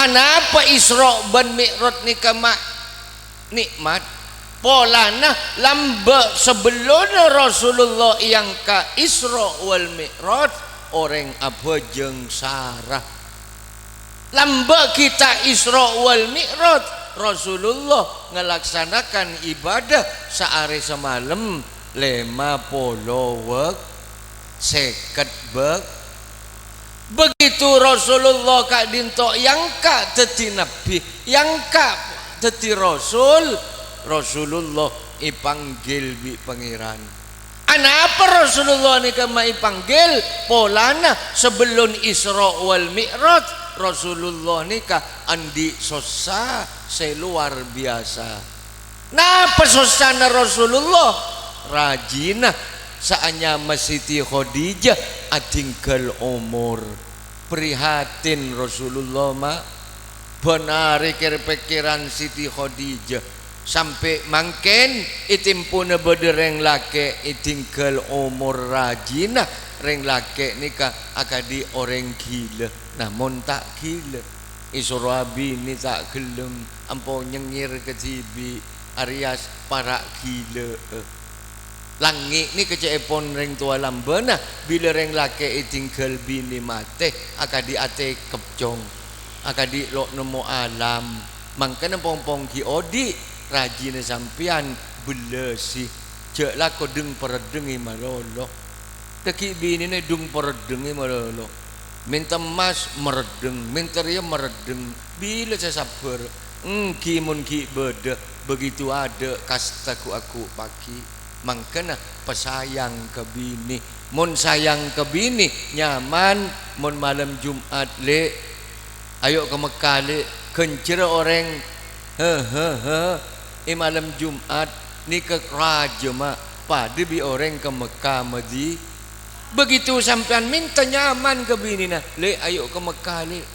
Anapa Isra bân Mi'raj nèka ma' nikmat? Polana lambâ' sabellunna Rasulullah èangka' Isra wal Mi'raj, orèng abhâjâng sara. Lambâ' ghi' ta' Isra wal Mi'raj, Rasulullah ngalaksanakan ibadah saarè samalem lèma polo wèk-, sèket bâk-, Begitu Rasulullah ka'dinto èangka' dhâddhi nabbhi, èangka' dhâddhi rasul, Rasulullah èpanggil bi' Pangèran. Anapa Rasulullah nèka ma' èpanggil? Polana sabellun Isra wal Mi'raj, Rasulullah nèka andi' sossa sè lowar biyasa. Napa sossana Rasulullah? Rajina sè anyama Siti Khadijah adhingghâl omor. Prihatin Rasulullah, ma'. Bân arè kèr-pèkkèran Siti Khadijah. Sampè' mangkèn, è tempona bâdâ rèng lakè' èdhingghâl omor rajina, rèng lakè' nèka akadhi orèng ghilâ. Namong ta' ghilâ. Èsoro abinè ta' ghellem, ampo nyengngèr kadhibi', arèya para' ghilâ'â. Langngè' nèka ca'èpon rèng towa lambâna, bilâ rèng lakè' èdhingghâl binè matè, akadhi atèkep, Cong. Akadhi lo' nemmo alam. Mangkana pong-pong ghi' odi', rajina sampèyan bellâsi. Jhâ' lako dheng-parèddhengngè malolo. Dhâggi' binèna dheng-parèddhengngè malolo. Mènta emmas, marèddheng. Mènta rèya, marèddheng. Bilâ sè sabbhâr? Èngghi mon ghi' bâdâ, begitu adâ' kasta ghu'-aghu' paghi. Mangkana pasayang ka binè. Mon sayang ka binè, nyaman. Mon malem Jum'at, Lè', ayo' ka Mekka, Lè'. Ghânjhârâ orèng, he, he, he, è malem Jum'at nèka rajâ, ma', padâ bi' orèng ka Mekka, Madi-, Begitu sampèyan mènta nyaman ka binèna, "Lè', ayo' ka Mekka, Lè'."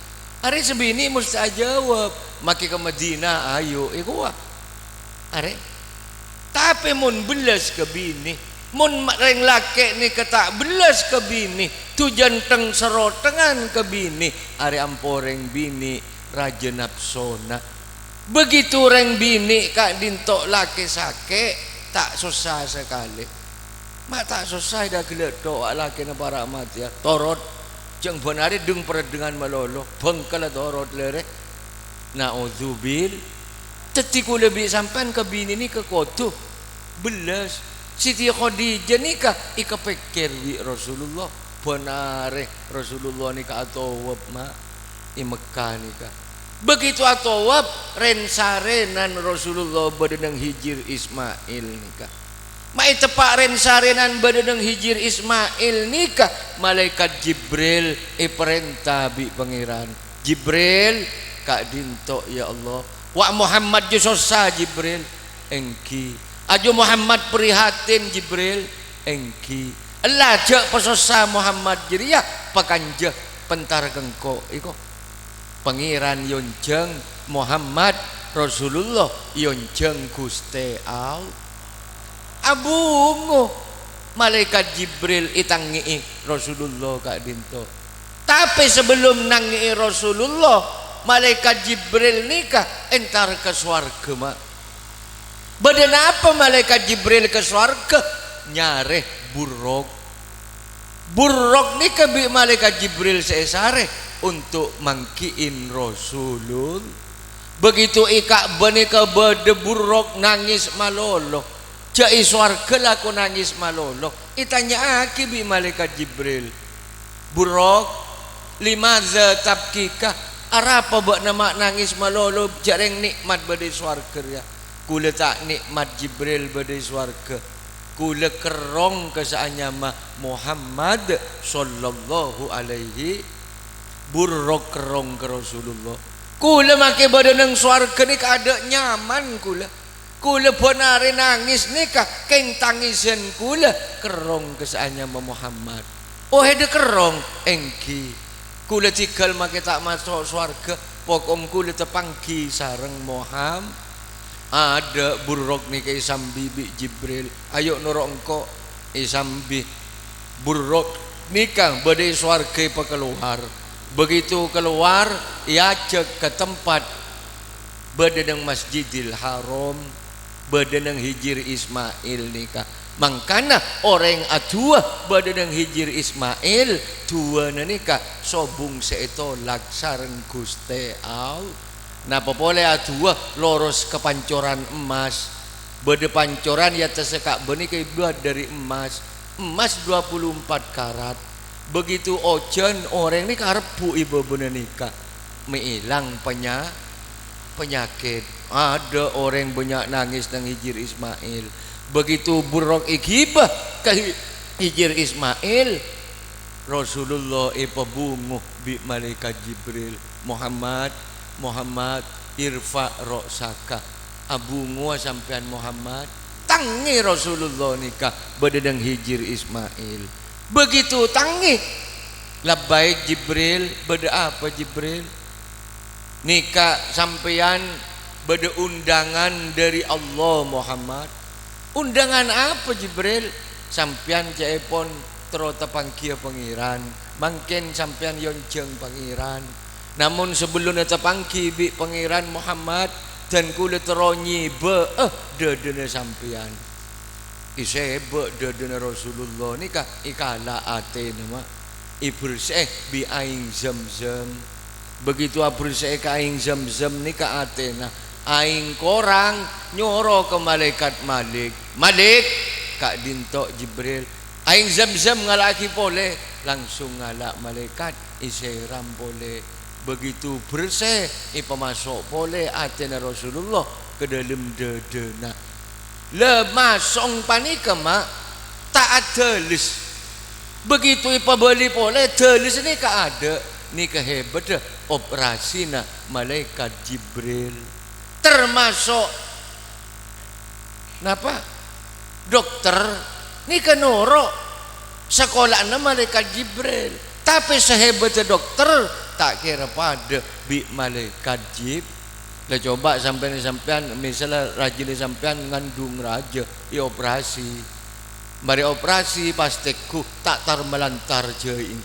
Arè sè binè mostè ajâwâb, "Makè ka Madinah, ayo'," èkowa. Arè. Tapè mon bellâs ka binè, mon ma-, rèng lakè' nèka ta' bellâs ka binè, du-jhântèng-sarotèngan ka binè, arè ampo rèng binè rajâ napsona. Begitu rèng binè ka'dinto lakè sakè', ta' sossa sakalè. Ma' ta' sossa èdâghellâ' tho' lakèna para' matèya. Torot. Jhâng bân arè dheng-parèddhengngan malolo. Bhângkella torot lèrè. Na'udzubil. Dhâddhi kaulâ bi' sampèyan ka binè nèka kodhu bellâs. Siti Khadijah nèka èkapèkkèr bi' Rasulullah. Bân arè Rasulullah nèka atowaf, ma'. È Mekka nèka. Begitu atowaf, rèn-sarènan Rasulullah bâdâ neng Hijir Ismail nèka. Ma' èteppa' rèn-sarènan bâdâ neng Hijir Ismail nèka, Malaèkat Jibril èparènta bi' Pangèran. "Jibril, ka'dinto, ya Allah." "Wa' Muhammad jhâ' sossa, Jibril." "Èngghi." "Ajâ Muhammad prihatin, Jibril." "Èngghi." Ella jhâ' pasossa Muhammad jârèya, pakanja pentar ka engko' iko. Pangèran èyonjhâng Muhammad, Rasulullah èyonjhâng Ghustè Allah. Abungo, Malaèkat Jibril ètangngè'è Rasulullah ka'dinto. Tapè sabellunna nangngè'è Rasulullah, Malaèkat Jibril nèka entar ka sowarghâ, ma'. Bâdâ napa Malaèkat Jibril ka sowarghâ? Nyarè burrok. Burrok nèka bi' Malaèkat Jibril sè èsarè onto' mangghi'in Rasulul. Begitu è Ka'bah nèka bâdâ burrok nangès malolo. Jhâ' è sowarghâ lako nangès malolo. Ètanya'aghi bi' Malaèkat Jibril, "Burrok, limadza tabkika? Arapa bâ'na ma' nangès malolo jhâ' rèng nè'mat bâdâ è sowarghâ rèya?" "Kaulâ ta' nè'mat, Jibril, bâdâ è sowarghâ. Kaulâ kerrong ka sè anyama Muhammad sallallahu alaihi." Burrok kerrong ka Rasulullah. "Kaulâ makè bâdâ neng sowarghâ nèka adâ' nyaman kaulâ. Kaulâ bân arè nangès nèka kèng tangèsan kaulâ kerrong ka sè anyama Muhammad." "Oh, èdâ kerrong?" "Èngghi." "Kaulâ tèghâl makè ta' maso' sowarghâ, pokom kaulâ tapangghi sareng Muham-, Adâ' burrok nèka èsambi bi' Jibril, "Ayo noro' engko'." Èsambi. Burrok nèka bâdâ è sowarghâ èpakalowar. Begitu kalowar, èajhâk ka tempat bâdâ neng Masjidil Haram, bâdâ neng Hijir Ismail nèka. Mangkana orèng adu'a bâdâ neng Hijir Ismail, du'ana nèka sobung sè ètolak sareng Ghustè Allah. Napa polè adu'a loros ka pancoran emmas. Bâdâ pancoran è attassa Ka'bah nèka èbât dâri emmas. Emmas dua puluh empat karat. Begitu ojhân, orèng nèka arebbhu' è bâbâna nèka. Mè' èlang penya-, panyakèt. Adâ' orèng bânnya' nangès neng Hijir Ismail. Begitu burrok èghibâ ka Hi-, Hijir Ismail, Rasulullah èpabungo bi' Malaèkat Jibril, "Muhammad, Muhammad, irfa' ra'saka." "Abungowa sampèyan, Muhammad." Tangè Rasulullah nèka bâdâ neng Hijir Ismail. Begitu tangè, "Labbaik, Jibril." "Bâdâ apa, Jibril?" "Nèka sampèyan bâdâ undangan dâri Allah, Muhammad." "Undangan apa, Jibril?" "Sampèyan ca'èpon terro tapangghiyâ Pangèran. Mangkèn sampèyan èyonjhâng Pangèran. Namong sabellunna tapangghi bi' Pangèran, Muhammad, dân kaulâ terro nyèbâ'â dâdâna sampèyan." Èsèbâ' dâdâna Rasulullah nèka, èkala' atèna, ma'. Èbersè'è bi' aèng Zamzam. Begitu abersè'è ka aèng Zamzam nèka atèna, aèng korang nyoro ka Malaèkat Malik, "Malik, ka'dinto Jibril, aèng Zamzam ngala'aghi polè." Langsung ngala' malaèkat, èsèram polè. Begitu bersè, èpamaso' polè atèna Rasulullah ka dâlem dâdâna. La masong panèka, ma', ta' adhâlès. Begitu èpabâli polè, dhâlès nèka adâ'. Nèka hèbâddhâ operasina Malaèkat Jibril. Termaso', napa? Dokter nèka noro' sakola'anna Malaèkat Jibril. Tapè sahèbâddhâ dokter ta' kèra padâ bi' Malaèkat Jib-, La, coba sampèyan, sampèyan, misal rajina sampèyan ngandung rajâ, èoperasi. Marè operasi pas tèngghu ta' tar-malantar jhâing.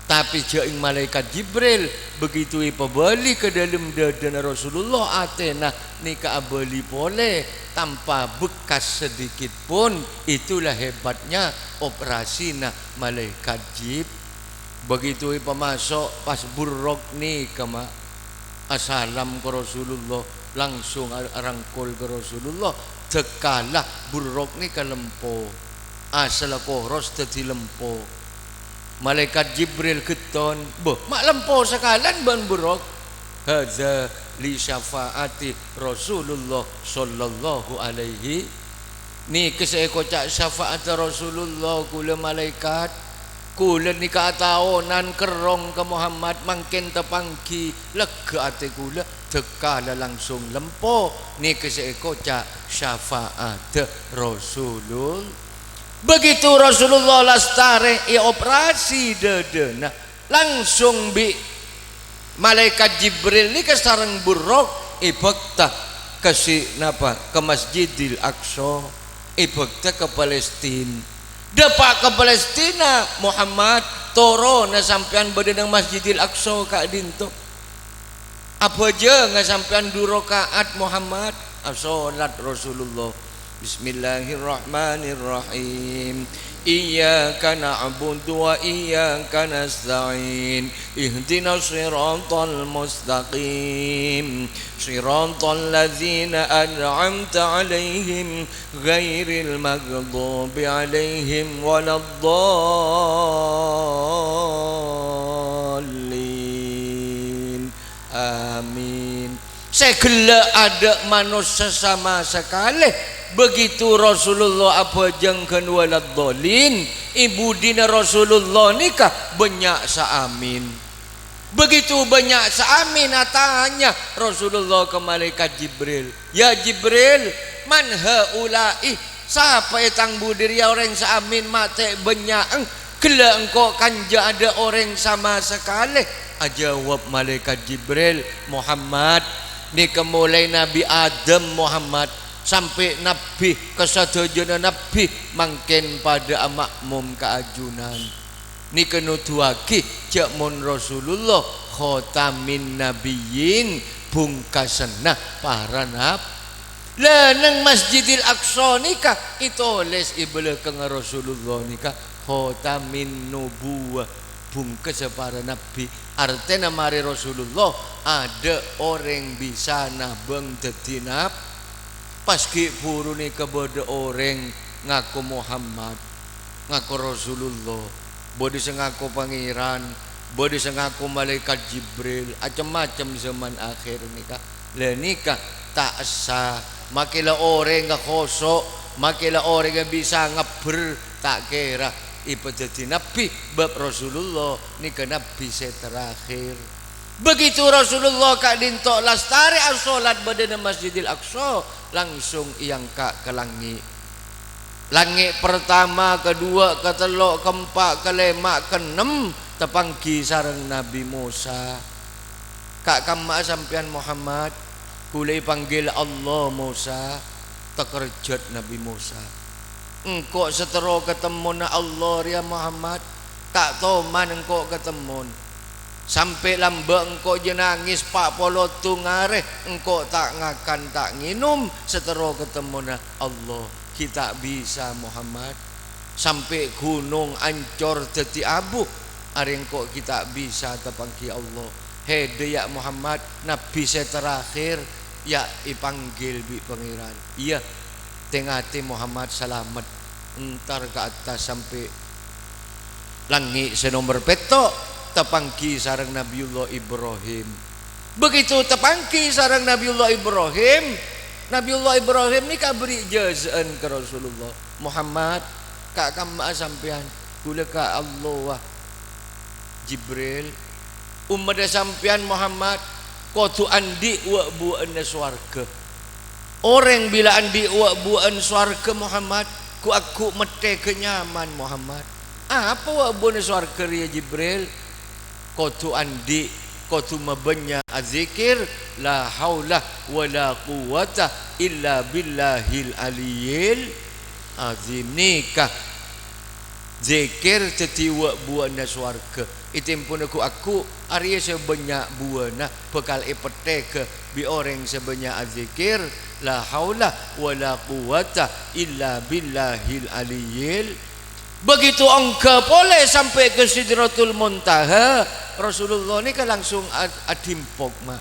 Tapè jhâing Malaèkat Jibril, begitu èpabâli ka dâlem dâdâna Rasulullah, atèna nèka abâli polè tanpa bekas sedikit pun. Itulah hebatnya operasina Malaèkat Jib-, Begitu èpamaso', pas burrok nèka, ma', asalam ka Rasulullah, langsung a-, arangkol ka Rasulullah, dhâkkala burrok nèka lempo, asalla koros dhâddhi lempo. Malaèkat Jibril ghetton, "Bâh, ma' lempo sakalèyan bân burrok?" "Hadza li syafaati Rasulullah sallallahu alaihi." Nèka sè èkoca' syafa'atta Rasulullah, kaulâ malaèkat. Kaulâ nèka ataonan kerrong ka Muhammad, mangkèn tapangghi, lega atè kaulâ, dhâkkala langsung lempo. Nèka sè èkoca' syafa'atta Rasulul-, Begitu Rasulullah lastarè èoperasi dâdâna, langsung bi' Malaèkat Jibril nèka sareng Burraq èbhâkta ka si-, napa, ka Masjidil Aqsa, èbhâkta ka Palestina. Dâpa' ka Palestina, Muhammad, torona sampèyan bâdâ neng Masjidil Aqsa ka'dinto. Abhâjânga sampèyan du raka'at, Muhammad. Asholat Rasulullah. Bismillahirrahmanirrahim. Iyyaka na'budu wa iyyaka nasta'in. Ihdinas siratal mustaqim. Siratal ladzina an'amta 'alaihim ghairil maghdubi 'alaihim waladdallin. Amin. Sè ghellâ' adâ' manossa sama sakalè. Begitu Rasulullah abhâjâng ghân waladdallin, è budina Rasulullah nèka bânnya' saamin. Begitu bânnya' saamin, atanya Rasulullah ka Malaèkat Jibril, "Ya Jibril, man haula'i?" Sapa è tang budi rèya orèng sè amin matè bânnya'en, ghellâ' engko' kanja adâ' orèng sama sakalè? Ajâwâb Malaèkat Jibril, "Muhammad, nèka molaè Nabbhi Adam, Muhammad, sampè' nabbhi ka sadhâjâna nabbhi mangkèn padâ ama'mom ka ajunan." Nèka nodhuwâghi jâ' mon Rasulullah khotamin nabiyyin, bungkasanna para nab-, Lah, neng Masjidil Aqsa nèka ètolès è bâlâkkengnga Rasulullah nèka khotamin nubuwah, bungkassa para nabbhi. Artèna marè Rasulullah, adâ' orèng bisa nabâng dhâddhi nab-, pas ghi' bhuru nèka bâdâ orèng ngako Muhammad. Ngako Rasulullah, bâdâ sè ngako Pangèran, bâdâ sè ngako Malaèkat Jibril, acem-macem zaman akhir nèka. Lah nèka ta' essa, makè la orèngnga khoso', makè la orèngnga bisa ngabbher, ta' kèra èpadhâddhi nabbhi, bâb Rasulullah nèka nabbhi sè terakhir. Begitu Rasulullah ka'dinto lastarè asholat bâdâna Masjidil Aqsa, langsung èangka' ka langngè'. Langngè' partama, kaduwâ', katello', kaempa', kalèma', kaennem, tapangghi sareng Nabbhi Mosa. Ka', kamma'a sampèyan Muhammad? Ghulâ èpanggil Allah, Mosa. Takerjhât Nabbhi Mosa. Engko' sè terro katemmona Allah rèya, Muhammad. Ta' toman engko' katemmon. Sampè' lambâ' engko' jhâ' nangès pa' polo ttung arè, engko' ta' ngakan, ta' ngènom, sè terro katemmona Allah. Ghi' ta' bisa, Muhammad. Sampè' ghunong ancor dhâddhi abu, arè engko' ghi' ta' bisa tapangghi Allah. Hèdâ, yâ Muhammad, nabbhi sè terakhir, yâ èpanggil bi' Pangèran. Iyâ, tè-ngatè Muhammad salamet. Entar ka attas sampè' langngè' sè nomer pètto', tapangghi sareng Nabiyullah Ibrahim. Begitu tapangghi sareng Nabiyullah Ibrahim, Nabiyullah Ibrahim nèka aberri' jhâsa'an ka Rasulullah, "Muhammad, ka', kamma'a sampèyan?" "Ghulâ ka Allah, wa Jibril." "Ommaddhâ sampèyan, Muhammad, kodhu andi' wâ'-buwâ'ânna sowarghâ. Orèng bilâ andi' wâ'-buwâ'ân sowarghâ, Muhammad, ghu'-agghu' mettèghâ nyaman, Muhammad." "Apa wâ'-buwâ'ânna sowarghâ rèya, Jibril?" "Kodhu andi', kodhu mabânnya' adzikir, la haula wa la quwwata illa billahil aliyyil azim." Nèka dzikir dhâddhi wâ'-buwâ'ânna sowarghâ. È tempona ghu'-agghu', arèya sè bânnya' buwâna bhâkal èpettèghâ bi' orèng sè bânnya' adzikir, "La haula wa la quwwata illa billahil aliyyil." Begitu ongghâ polè sampè' ka Sidratul Muntaha, Rasulullah nèka langsung ad-, adhimpok, ma'.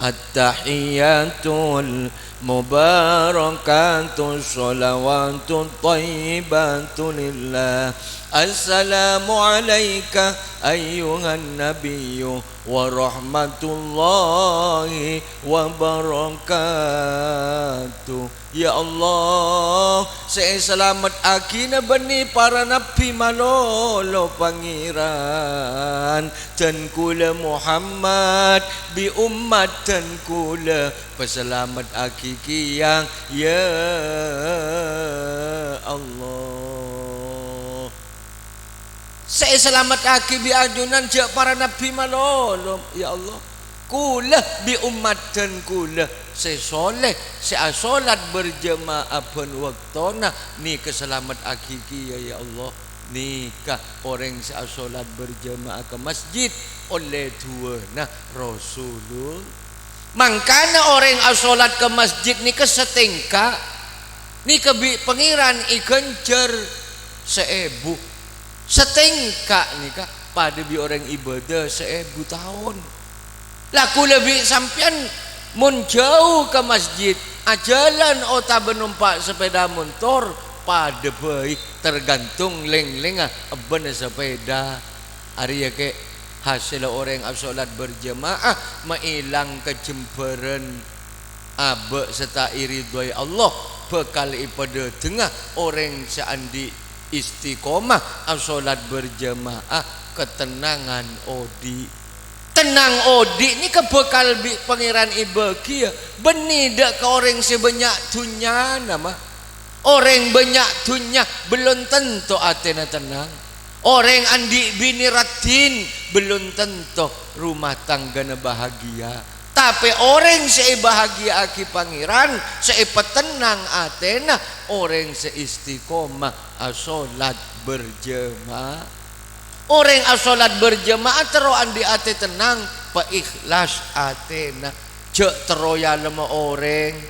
At-tahiyyatul mubarakatus shalawatut thayyibatu lillah. Assalamu alaika ayyuhan nabiyyu wa rahmatullahi wa barakatuh. Ya Allah, sè èsalamettaghinah bânnè para nabbhi malolo, Pangèran, dân kaulâ Muhammad bi' ommaddhân kaulâ pasalamettaghi kèya, ya Allah. Sè èsalamettaghi bi' ajunan jhâ' para nabbhi malolo, ya Allah. Kaulâ bi' ommaddhân kaulâ sè soleh, sè asolat berjamaah bân bâktona, nèka salamettaghi kèya, ya Allah. Nèka orèng sè asolat berjamaah ka masjid ollè du'âna Rasulullah. Mangkana orèng asolat ka masjid nèka satèngka', nèka bi' Pangèran èghânjhâr saèbu. Satèngka' nèka padâ bi' orèng ibâdâ saèbu taon. La kaulâ bi' sampèyan mon jhâu ka masjid, ajhâlân otabâ nompa' sapèda montor, padâ bhâi, tergantung lèng-lèngnga ebbhâna sapèda. Arèya kè hasèlla orèng asolat berjamaah, maèlang kajembhârân abâ' sè ta' èridhoè Allah, bhâkal èpadhâdhângnga orèng sè andi' istiqomah asolat berjamaah, katennangan odi'. Tennang odi' nèka bhâkal bi' Pangèran èbâghiyâ, bânnè dâ' ka orèng sè bânnya' dhunnyana, ma. Orèng bânnya' dhunnya bellun tanto atèna tennang. Orèng andi' binè raddhin bellun tanto rumah tanggana bahagia. Tapè orèng sè èbahagiya'aghi Pangèran, sè èpatennang atèna, orèng sè istiqomah asolat berjamaah. Orèng asolat berjamaah terro andi' atè tennang, paèhlas atèna. Jhâ' terro èalemma orèng,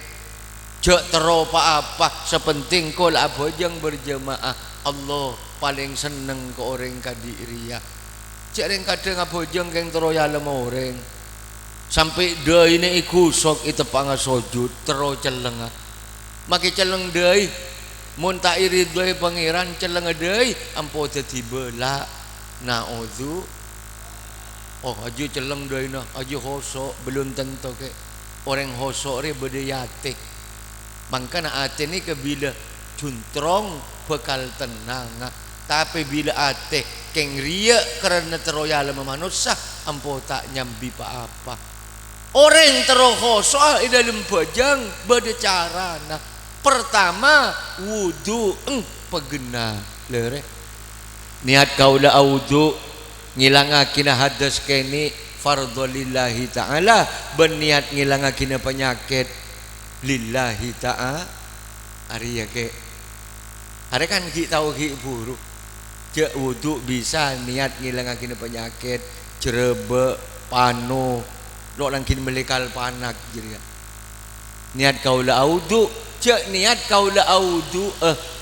jhâ' terro pa-apa, sè pentèng kol abhâjâng berjamaah. Allah palèng senneng ka orèng kadhi' rèya. Jhâ' rèng kadhâng abhâjâng kèng terro èalemma orèng. Sampè' dhâina èghusok, èteppangnga sojud, terro cellengnga. Makè celleng dhâi. Mon ta' èridhoè Pangèran, cellengnga dhâi, ampo dhâddhi bâlâ. Na'udzu. Oh, ajjhu celleng dhâina, ajjhu hoso', bellun tanto kè. Orèng hoso' rè bâdâ è atè. Mangkana atè nèka bilâ juntrong bhâkal tennangnga. Tapè bilâ atè kèng rèya karana terro èalemma manossa, ampo ta' nyambi pa-apa. Orèng terro hoso'a è dâlem bhâjâng bâdâ carana. Partama, wudu'eng paghenna. Lèrè. Niyat kaulâ awudu', ngèlangaghina hadas kènè' fardhu lillahi ta'ala, bân niyat ngèlangaghina panyakèt lillahi ta'a-, arèya kè. Arè kan ghi' tao ghi' buru. Jhâ' wudu' bisa niyat ngèlangaghina panyakèt, jrâbâ', pano, lo' langghina mellè kalpanak jârèya. Niyat kaulâ awudu', jhâ' niyat kaulâ awudu'a.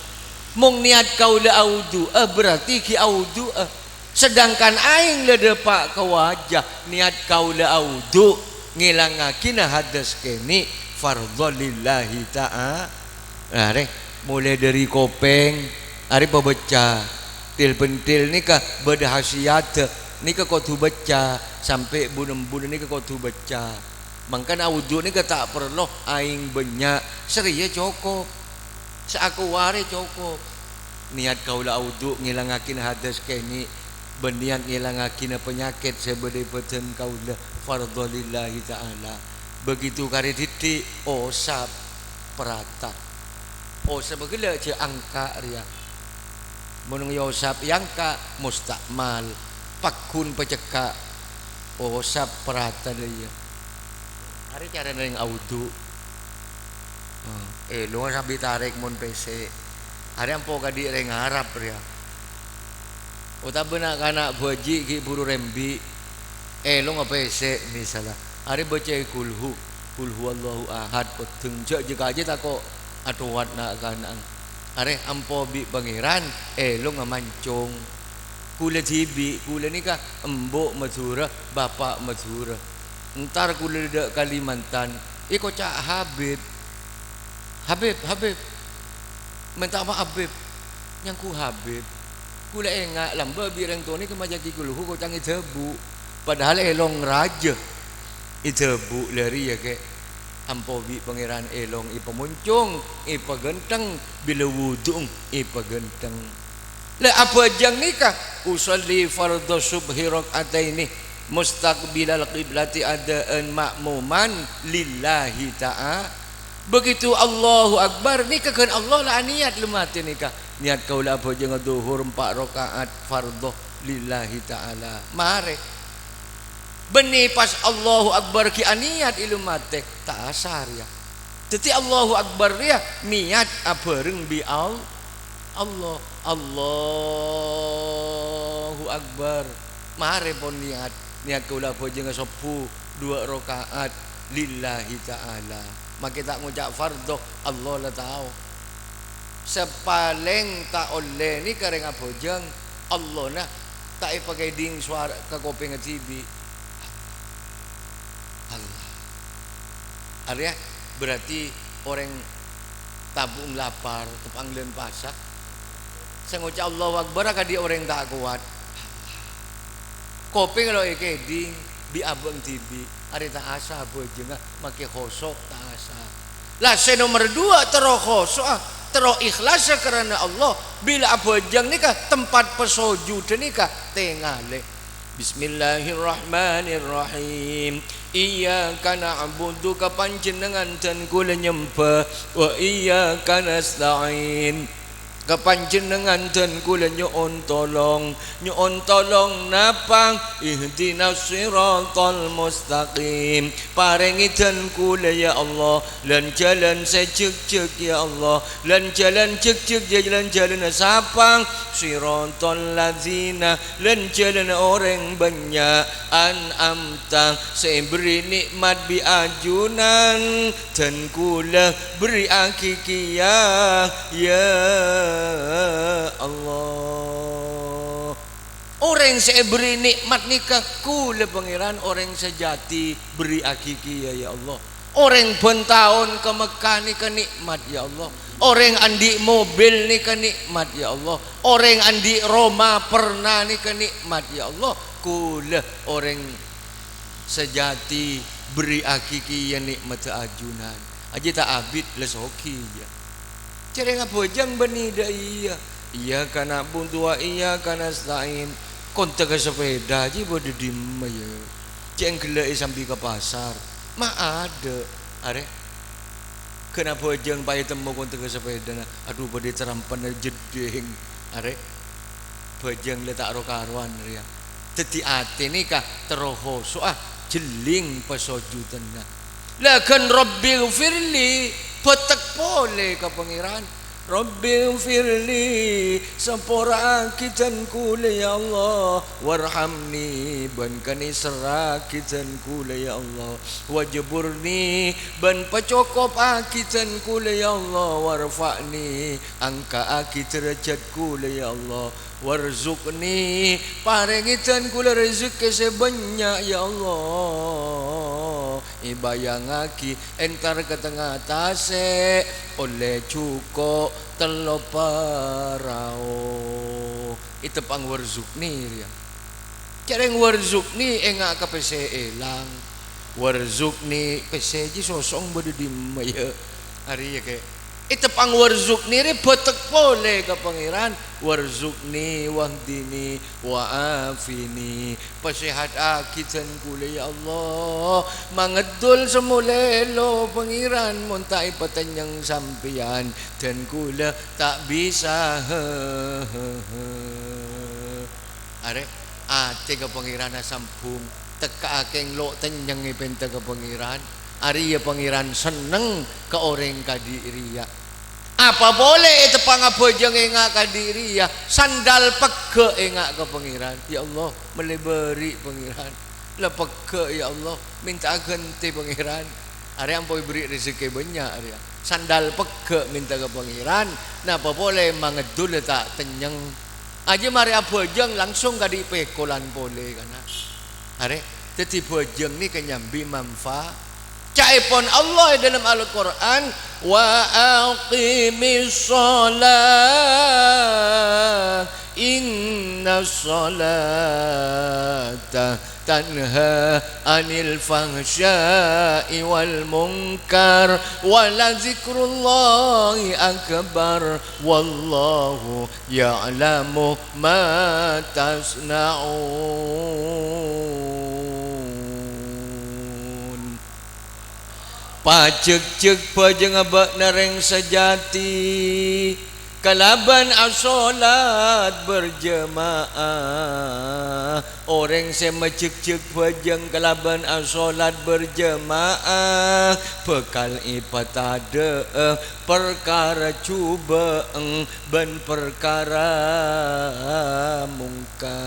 Mon niyat kaulâ awudu'a, berarti ghi' awudu'a. Sedangkan aèng la dâpa' ka wajah, niyat kaulâ awudu', ngèlangaghina hadas kènè', fardhu lillahi ta'a-, Arè, molaè dâri kopèng, arè pabâcca. Til-bântil nèka bâdâ hasiyadda, nèka kodhu bâcca, sampè' bu-nembuna nèka kodhu bâcca. Mangkana awudu' nèka ta' parlo aèng bânnya', sarèya cokop. Saakowa rè cokop. Niyat kaulâ awudu' ngèlangaghina hadas kènè', bân niyat ngèlangaghina panyakèt sè bâdâ è bâdân kaulâ, fardhu lillahi ta'ala. Begitu karè dhiddhi', osap, prata. Osap ghellâ' jhâ' angka' rèya. Mon èosap èangka', musta'mal, pagghun pacekka', osap prata rèya. Arè carana rèng awudu'. Ah, èlongnga sambi tarèk mon pèssè'. Arè ampo kadhi' rèng Arab rèya. Otabâ na'-kana' bhâji' ghi' buru rembi'. Èlongnga pèssè' misalla. Arè bâcaè kulhu. Qul huwallahu ahad, peddheng. Jhâ', jhâ' kajâ tako' atowat na'-kana'na. Arè ampo bi' Pangèran, èlongnga mancong. Kulâ dhibi', kulâ nèka embu' Madhurâ, bapa' Madhurâ. Entar kulâ dâ' Kalimantan, èkoca' Habib. "Habib, Habib." "Mènta apa, Habib?" "Nyangghu Habib." Kulâ enga' lambâ' bi' rèng towa nèka majâghi kulhu koca'na èdhâbu'. Padahal èlong rajâ. Èdhâbu' la rèya kè. Ampo bi' Pangèran èlong èpamoncong, èpaghântheng, bilâ wudu'eng èpaghântheng. La abhâjâng nèka, "Usolli fardhu subhi rak'ataini mustaqbilal qiblati adaan ma'muman lillahi ta'a." Begitu Allahu Akbar, nèka ghân Allah la aniyat lem atè nèka. Niyat kaulâ abhâjângnga dhuhur empa' raka'at fardhu. lillahi ta'ala. Marè. Bânnè pas Allahu Akbar ghi' aniyat è lem atè, ta' asa rèya. Dhâddhi Allahu Akbar rèya niyat abhâreng bi' Al-, Allah. Allahu Akbar. Marè pon niyat. Niyat kaulâ abhâjângnga sobbhu duwâ' raka'at lillahi ta'ala. Makè ta' ngoca' fardhu, Allah la tao. Sè palèng ta' ollè nèka rèng abhâjâng, Allahna ta' èpakèdhing sowara ka kopèngnga dhibi'. Allah. Arèya berarti orèng tabu'na lapar, teppa'na lân pasa. Sè ngoca' Allahu Akbar akadhi orèng ta' kowat. Kopèng lo èkèdhing bi' abâ'na dhibi', arè ta' asa abhâjângnga, makè khosyo' ta' asa. La sè nomer duwâ' terro khosyo'a, terro ikhlasa karana Allah. Bilâ abhâjâng nèka tempat pasojudhân nèka tèngalè. Bismillahirrahmanirrahim. Iyyaka na'budu, ka Panjhennengngan dân kaulâ nyembhâ, wa iyyaka nasta'in. Ka Panjhennengngan dân kaulâ nyo'on tolong. Nyo'on tolong napa? Ihdinas siratal mustaqim. Parèngè dân kaulâ, ya Allah, lan-jhâlân sè jhekjhek, ya Allah. Lan-jhâlân jhekjhek, ya lan-jhâlânna sapa? Siratal ladzina, lan-jhâlânna orèng bânnya', an'amta, sè èberri' nè'mat bi' ajunan, dân kaulâ berri'aghi kèya, ya Allah. Orèng sè èberri' nè'mat nèka kaulâ, Pangèran, orèng sajâti berri'aghi kèya, ya Allah. Orèng bân taon ka Mekkah nèka nè'mat, ya Allah. Orèng andi' mobil nèka nè'mat, ya Allah. Orèng andi' roma perna nèka nè'mat, ya Allah. Kaulâ orèng sajâti berri'aghi kèya nè'matta ajunan. Ajiyâ ta' abit la soghi, ya. Jhârèng abhâjâng bânnè dâ' iyâ. Iyyaka na'budu wa iyyaka nasta'in. Kontèka sapèda jiyâ bâdâ dimma, ya. Cè' ènggellâ'è sambi ka pasar. Ma' adâ', arè. Ghân abhâjâng pas ètemmo kontèka sapèdana. Adhu, bâdâ tarampana jeddhing, arè. Bhâjâng la ta' ro-karowan rèya. Dhâddhi atè nèka terro khosyo'a, jhelling pasojudhânna. La ghân Rabbighfirli, bâtek polè ka Pangèran. Rabbighfirli, sapora'aghi dân kaulâ, ya Allah. Warhamni, bân kanèserraghi dân kaulâ, ya Allah. Wajburni, bân pacokopaghi dân kaulâ, ya Allah. Warfa'ni, angka'aghi dârâjhât kaulâ, ya Allah. Warzuqni, parèngè dân kaulâ rejhekkè sè bânnya', ya Allah. Èbâjângaghi entar ka tengnga tasè', ollè jhuko' tello parao. Èteppa'na warzuqni rèya. Jhârèng warzuqni ènga' ka pèssè èlang. Warzuqni, pèssè jiyâ sosong bâdâ dimma, ya? Arèya, kè. Èteppa'na warzuqni rè bâtek polè ka Pangèran. Warzuqni wahdini wa'afini. Pasèhataghi dân kaulâ, ya Allah. Mangeddhul samolèlo, Pangèran, mon ta' èpatennyeng sampèyan, dân kaulâ ta' bisa. Arè, atè ka Pangèran asambhung, tekka'a kèng lo' tennyeng èpènta ka Pangèran. Arèya Pangèran senneng ka orèng kadhi' rèya. Apa polè èteppa'na abhâjâng ènga' kadhi' rèya, sandal pegghâ' ènga' ka Pangèran. Ya Allah, mellè bâri' Pangèran. La pegghâ', ya Allah, mènta'a ghântè Pangèran. Arèya ampo èberri' rejhekkè bânnya' rèya. Sandal pegghâ' mènta ka Pangèran, napa polè mangeddhul ta' tennyeng. Ajiyâ marè abhâjâng langsung kadhi' pèkolan polè, kana. Arè, dhâddhi bhâjâng nèka nyambi manfa-, ca'èpon Allah è dâlem Al-Qur'an, "Wa aqimis shalah, innas shalata tanha 'anil fahsya'i wal munkar, wa la dzikrullahi akbar, wallahu ya'lamu ma tasna'un." Pajhekjhek bhâjângnga bâ'na rèng sajâti. Kalabân asholat berjamaah, orèng sè majhekjhek bhâjâng kalabân asholat berjamaah, bhâkal èpatadhâ'â parkara jhubâ'eng bân parkara mongkar.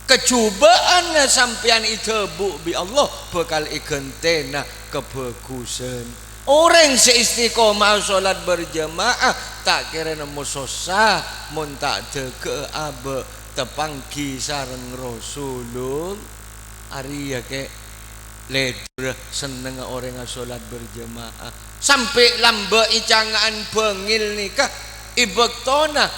Kajhubâ'ânna sampèyan èdhâbu' bi' Allah bhâkal èghântèna kabhâghusân. Orèng sè istiqomah sholat berjamaah ta' kèra nemmo sossa mon ta' dâgâ'â abâ' tapangghi sareng Rasulullah. Arèya kè lèdurrâ sennengnga orèng asholat berjamaah. Sampè' lambâ' è canga'an Bângil nèka, è bâktona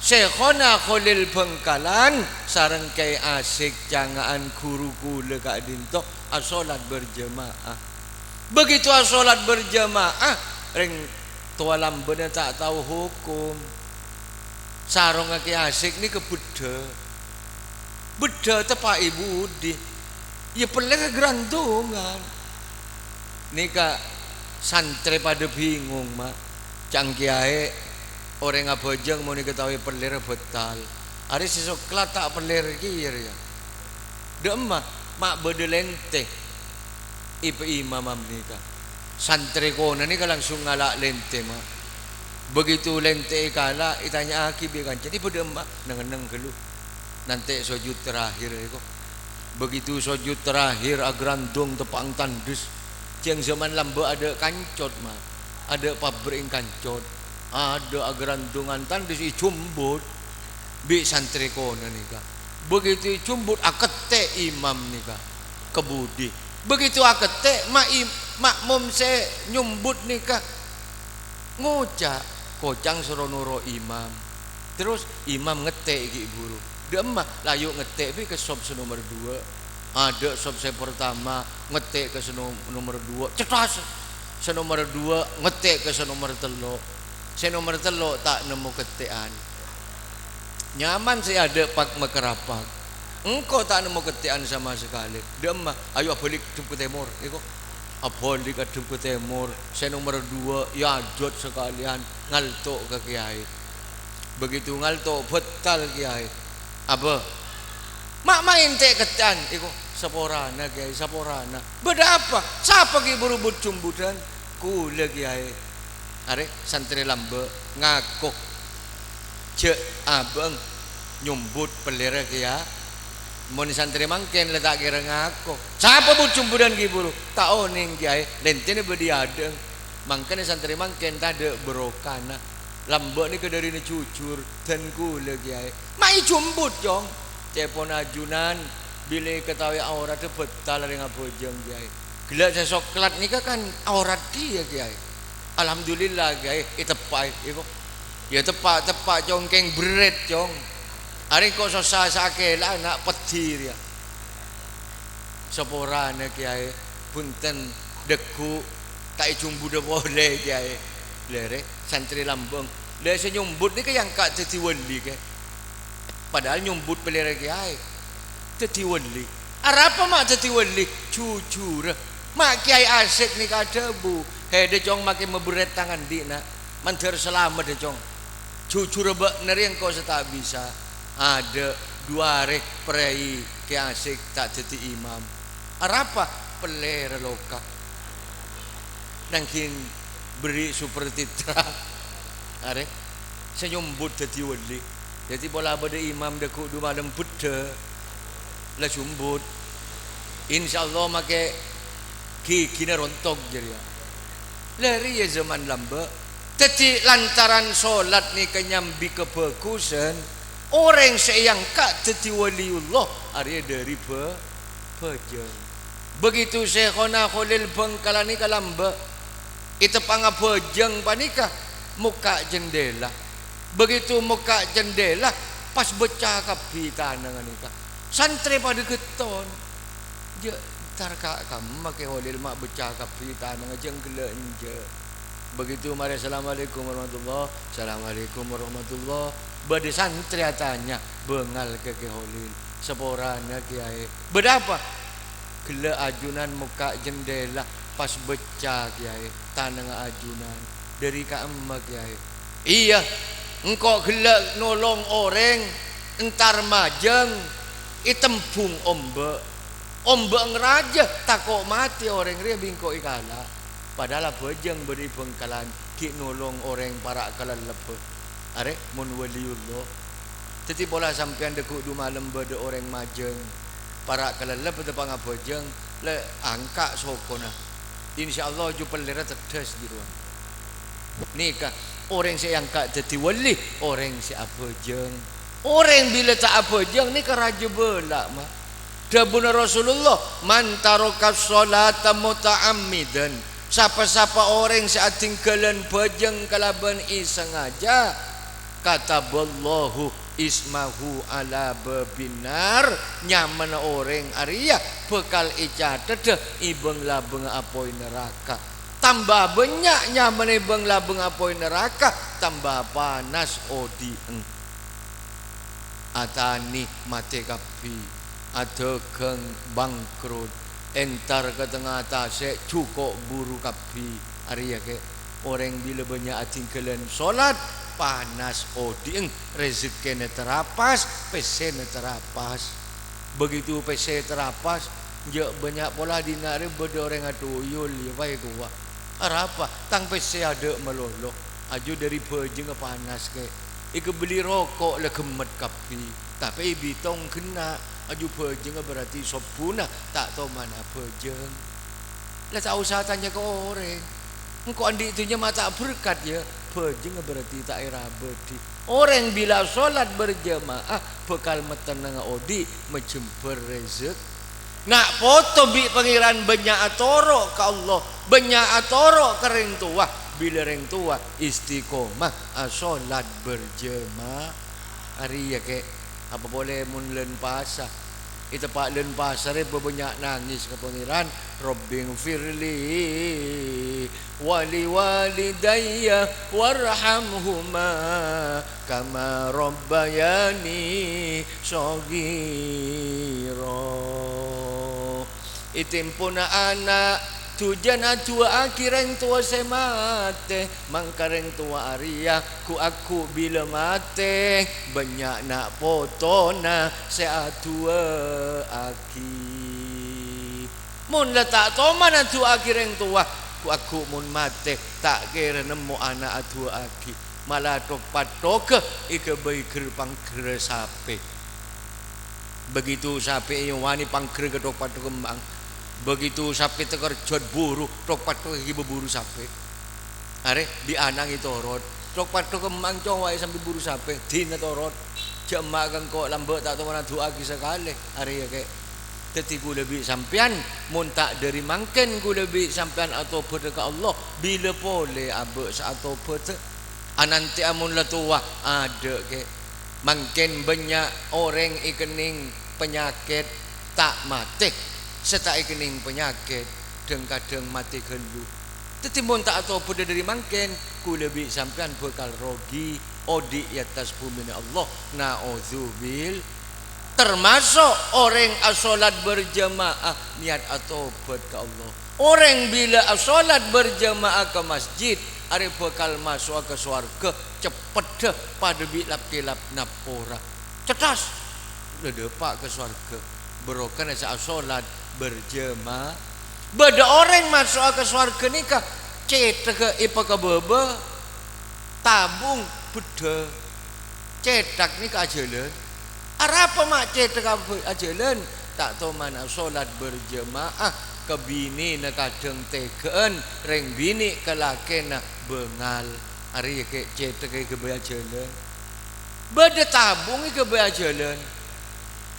Syaikhona Kholil Bhângkalan sareng Kèyaè Asyik canga'an ghuru kaulâ ka'dinto asholat berjamaah. Begitu asholat berjamaah, rèng towa lambâ'na ta' tao hokom. Sarongnga Kèyaè Asyik nèka beddhâ. Beddhâ teppa' è budi. Iyâ pellèr agrandhungan. Nèka santrè padâ bingung, Ma'. Ca'na Kèyaè, orèng abhâjâng mon èkataowè pellèrra bâtal. Arè sè soklat ta' pellèr kèya rèya. Dâ'emma, ma' bâdâ lèntè. Èpaimama nèka. Santrè konana nèka langsung ngala' lèntè, Ma'. Begitu lèntè èkala', ètanya'aghi bi' kancana, "Bâdâ emma?" "Neng-enneng ghâllu. Nantè' sojud terakhir èko." Begitu sojud terakhir, agrandhung teppa'na tandhes. Jhâng jhâman lambâ' adâ' kancot, Ma'. Adâ' pabrik kancot. Adâ' agrandhungan tandhes èjumbut bi' santrè konana nèka. Begitu èjumbut, akettè' imam nèka. Ka budi. Begitu akettè', ma-, im-, makmum sè nyombut nèka ngoca', "Koca'na soro noro' imam." Terros imam ngettè' ghi' buru. Dâ'emma, "La ayo ngettè' bi' ka sop sè nomer duwâ'." Adâ' sop sè partama, ngettè' ka sè no-, nomer duwâ'. Cettas! Sè nomer duwâ' ngettè' ka sè nomer tello'. Sè nomer tello' ta' nemmo kettè'an. Nyaman sè adâ' pak-, makarapak. Engko' ta' nemmo kettè'an sama sakalè. Dâ'emma, "Ayo abâlik addhep ka tèmor," èko. Abâlik addhep ka tèmor, sè nomer duwâ' èajhât sakalèyan, ngalto' ka Kèyaè. Begitu ngalto', bâtal Kèyaè. Abâ, "Ma', ma' èntè' kettè'an," èko. "Saporana, Kèyaè, saporana." "Bâdâ apa? Sapa ghi' buru but-jumbudan?" "Kaulâ, Kèyaè." Arè santrè lambâ' ngako, "Jhâ' abâ'eng nyombut pellèrra kèya." Mon santrè mangkèn la ta' kèra ngako. "Sapa but-jumbudan ghi' buru?" "Ta' onèng, Kèyaè, lèntèna bâdâ è adâ'eng." Mangkana santrè mangkèn tadâ' barokana. Lambâ' nèka dârina jujur, dân kaulâ, Kèyaè. "Ma' èjumbut, Cong." "Ca'èpon ajunan, bilâ èkataowè aoratta bâtal rèng abhâjâng, Kèyaè. Ghellâ' sè soklat nèka kan aorat kèya, Kèyaè." "Alhamdulillah, Kèyaè, èteppa'è, èko." "Yâ teppa', teppa', Cong, kèng berrèt, Cong. Arè engko' sossa sè akèla ana' peddhi rèya." "Saporana, Kèyaè, bhunten, dhâggu' ta' èjumbudhâ polè, Kèyaè." Lèrè, santrè lambâ'. Lha sè nyombut nèka èangka' dhâddhi wali, Kè. Padahal nyombut pellèrra Kèyaè. Dhâddhi wali. Arapa ma' dhâddhi wali? Jujurrâ. Ma' Kèyaè Asyik nèka adhâbu, "Hèdhâ, Cong, makè maberrèt tang andi', na'. Mandhâr salameddhâ, Cong. Jujurrâ bâ'na rèya engko' sè ta' bisa. Adâ' duwâ arè prèi Kè Asyik ta' dhâddhi imam." "Arapa?" "Pellèrra loka. Nangghin berri' super titra." Arè, sè nyombut dhâddhi wali. Dhâddhi pola bâdâ imam dhâggu' du malem bheddhâ, la jumbut. Insyaallah makè ghighina rontok jârèya. La rèya jhâman lambâ'. Dhâddhi lantaran solat nèka nyambi kabhâghusân, orèng sè èangka' dhâddhi waliullah arèya dâri bhâ-, bhâjâng. Begitu Syaikhona Kholil Bhângkalan nèka lambâ', è teppa'na bhâjâng panèka mokka' jendhela. Begitu mokka' jendhela, pas beccâ kabbhi tanangnga nèka. Santrè padâ ghetton. "Jâ', entar ka-, kamma Kè Kholil ma' beccâ kabbhi tanangnga, jhâ' ghellâ' enjâ'." Begitu marè, "Assalamualaikum warahmatullah." "Assalamualaikum warahmatullah." Bâdâ santrè atanya, bângal ka Kè Kholil. "Saporana, Kèyaè." "Bâdâ apa?" "Ghellâ' ajunan mokka' jendhela, pas beccâ, Kèyaè, tanangnga ajunan." Dhâri ka'emma, Kèyaè? Iyâ, engko' ghellâ' nolong orèng, entar majâng, ètembhung omba'. Omba' ngarajâ, tako' matè orèng rèya bi' engko' èkala'. Padahal abhâjâng bâdâ è Bhângkalan, ghi' nolong orèng para' kalellebbhâ. Arè, mon waliyullah. Dhâddhi pola sampèyan dhâggu' du malem bâdâ orèng majâng, para' kalellebbhâ teppa' ngabhâjâng, la angka' sokona. Insyaallah, ju pellèra teddhâs jârowa. Nèka, orèng sè èangka' dhâddhi wali, orèng sè abhâjâng. Orèng bilâ ta' abhâjâng nèka rajâ bâlâ', ma. Dhâbuna Rasulullah, "Man taraka sholata muta'ammidan," sapa-sapa orèng sè adhingghâlân bhâjâng kalabân èsangajâ, "kataballahu ismahu ala babin nar," nyamana orèng arèya bhâkal ècathedhâ è bâng-labângnga apoy naraka. Tamba bânnya' nyamana è bâng-labângnga apoy naraka, tamba panas odi'en. Atanè matè kabbhi, adhâghâng bangkrut, entar ka tengnga tasè' jhuko' buru kabbhi. Arèya kè, orèng bilâ bânnya' adhingghâlân sholat, panas odi'en, rejekkèna tarapas, pèssèna tarapas. Begitu pèssè tarapas, jâ' bânnya' pola dinna' rè bâdâ orèng atuyul, yâ, paè kowa. Arapa? Tang pèssè adâ' malolo. Aju dhâri bhâjângnga panas, kè. Èkabelli roko' la ghemmet kabbhi. Tapè èbitong ghenna'. Aju bhâjângnga berarti sobbhuna ta' toman abhâjâng. La ta' osa atanya ka orèng. Engko' andi' dhunnya ma' ta' berkat, yâ. Bhâjângnga berarti ta' èrabâdhi. Orèng bilâ sholat berjamaah bhâkal matennanga odi', majembhâr rejek. Na' poto bi' Pangèran bânnya' atoro' ka Allah, bânnya' atoro' ka rèng towa. Bilâ rèng towa istiqomah asholat berjamaah. Arèya, kè, apa polè mon lân pasa? Èteppa' lân pasarè bâbânnya' nangès ka Pangèran, "Rabbighfirli wa liwalidayya warhamhuma kama rabbayani shaghira." Ètèmpona ana' dhujân adu'aaghi rèng towa sè matè, mangka rèng towa arèya ghu'-agghu' bilâ matè, bânnya' na' potona sè adu'aaghi. Mon la ta' toman adu'aaghi rèng towa, ghu'-agghu' mon matè, ta' kèra nemmo ana' adu'aaghi. Mala thok-patthoghâ èghâbây ghâr-pangghârrâ sapè. Begitu sapè èyowanè pangghârrâ ka thok-patthoghâ emma'na. Begitu sapè takerjhât buru, thok-patthoghâ èghibâ buru sapè. Arè, bi' ana'na ètorot. Thok-patthoghâ emma'na cowaè sambi buru sapè, dina torot. Jhâ' emma' ka engko' lambâ' ta' toman adu'aaghi sakalè. Arèya, kè. Dhâddhi kaulâ bi' sampèyan, mon ta' dhâri mangkèn kaulâ bi' sampèyan atobhâdhâ ka Allah, bilâ polè abâ' sè atobhâdhâ? Anantè'a mon la towa, adâ', kè. Mangkèn bânnya' orèng èkennèng panyakèt ta' matè, sè ta' èkennèng panyakèt dhâng-kadhâng matè ghâllu. Dhâddhi mon ta' atobhâdhâ dhâri mangkèn, kaulâ bi' sampèyan bhâkal rogi odi' è attas bhumina Allah. Na'udzubil-, tamaso' orèng asholat berjamaah niyat atobhât ka Allah. Orèng bilâ asholat berjamaah ka masjid, arè bhâkal maso'a ka sowarghâ ceppeddhâ padâ bi' lap-kèlap nappora. Cettos! La dâpa' ka sowarghâ, barokana sè asholat berjamaah. Bâdâ orèng maso'a ka sowarghâ nèka cèthagghâ èpakabâbâ, tabung, bheddhâ. Cèthak nèka ajhâlân. Arapa ma' cèthak ab-, ajhâlân? Ta' toman asholat berjamaah, ka binèna kadhâng tèghâ'ân, rèng binè' ka lakèna bângal. Arèya kè cèthak èghâbây ajhâlân. Bâdâ tabung èghâbây ajhâlân.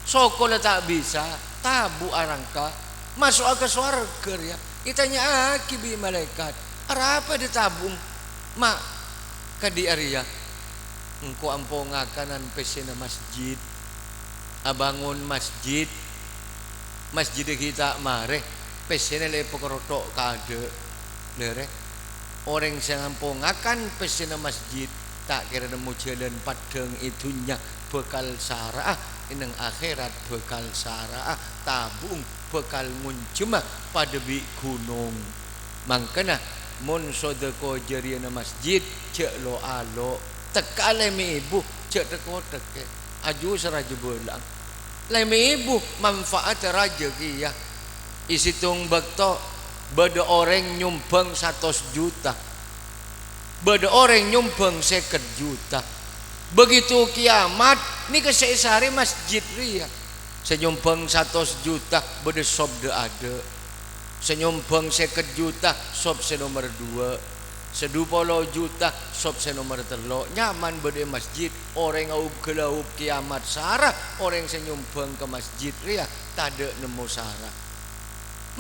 Soko la ta' bisa, tabu' arangka. Maso'a ka sowarghâ rèya. Ètanya'aghi bi' malaèkat, "Arapa dâ' tabung ma' kadhi arèya?" "Engko' ampo ngakanan pèssèna masjid, abângon masjid, masjiddhâ ghi' ta' marè, pèssèna la èpakarotho' ka adâ'." Lèrè, orèng sè ampo ngakan pèssèna masjid, ta' kèra nemmo jhâlân paddhâng è dhunnya, bhâkal sara'a, è neng akhèrat bhâkal sara'a, tabung bhâkal ngonjhâmma padâ bi' ghunong. Mangkana, Mon sodako jariyana masjid, jhâ' lo'-alo'. Tekka lèma èbu, jhâ' thèk-kothèk, è. Ajhu sè rajâ bâlâ'ân. Lèma èbu, manfaatta rajâ kèya. È sèttong bâkto, bâdâ orèng nyombhâng satos juta. Bâdâ orèng nyombhâng sèket juta. Begitu kiamat, nèka sè èsarè masjid rèya. Sè nyombhâng satos juta, bâdâ sop dâ'-adâ'. Sè nyombhâng sèket juta, sop sè nomer duwâ'. Sè du polo juta, sop sè nomer tello'. Nyaman bâdâ è masjid, orèng aob-ghâlâob kiamat sara, orèng sè nyombhâng ka masjid rèya tadâ' nemmo sara.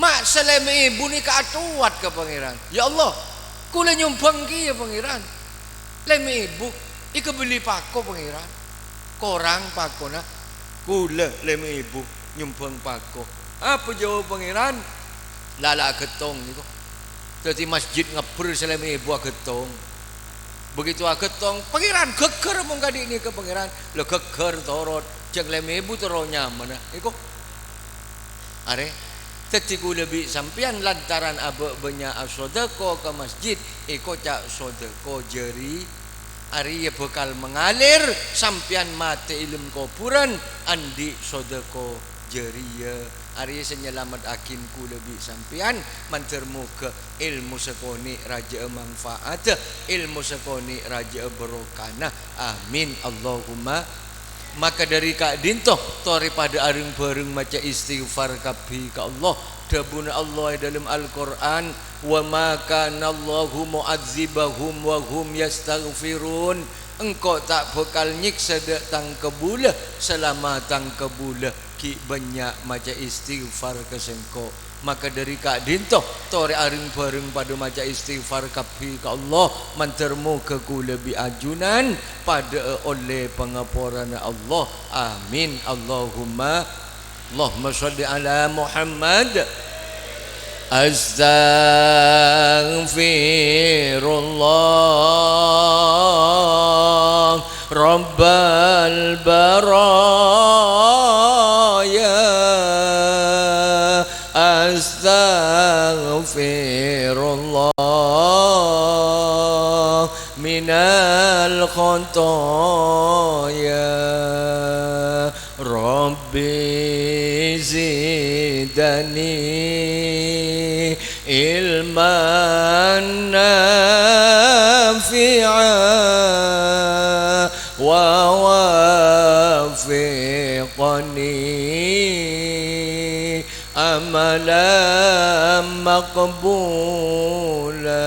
Ma' sè lèma èbu nèka atowat ka Pangèran. "Ya Allah, kaulâ nyombhâng kèya, Pangèran. Lèma èbu, èkabelli pako, Pangèran." Korang pakona, "Kaulâ lèma èbu nyombhâng pako." Apa jawab Pangèran? "Lala aghâttong nèko." Dâddhi masjid ngabbher sè lèma èbu aghâttong. Begitu aghâttong, Pangèran ghâgghâr mon kadi' nèka Pangèran. La ghâgghâr torot, jhâng lèma èbu terro nyamana. Nèko. Arè, dâddhi kaulâ bi' sampèyan lantaran abâ' bânnya' asodako ka masjid, èkoca' sodako jari-, arèya bhâkal mangalèr sampèyan matè è lem kobhurân andi' sodako jâriyâ. Arèya sè nyalamettaghi kaulâ bi' sampèyan, mandhâr moghâ èlmo sakonè' rajâ'â manfaadda, èlmo sakonè' rajâ'â barokana. Amin, Allahumma. Maka dâri ka'dinto, torè padâ areng-bhâreng maca istighfar kabbhi ka Allah. Dhâbuna Allah è dâlem Al-Qur'an, "Wa ma kana Allahu mu'adzibahum wa hum yastaghfirun." Engko' ta' bhâkal nyèksa dâ' tang kabulâ salama tang kabulâ ghi' bânnya' maca istighfar ka Sèngko'. Maka dâri ka'dinto, torè areng-bhâreng padâ maca istighfar kabbhi ka Allah, mandhâr moghâ kaulâ bi' ajunan padâ'â ollè pangaporana Allah. Amin. Allahumma, Allahumma shalli ala Muhammad. Astaghfirullah rabbal baraya. Astaghfirullah minal khotoya. Rabbi zidni ilman nafi'a wa wafiqni amalan maqbula.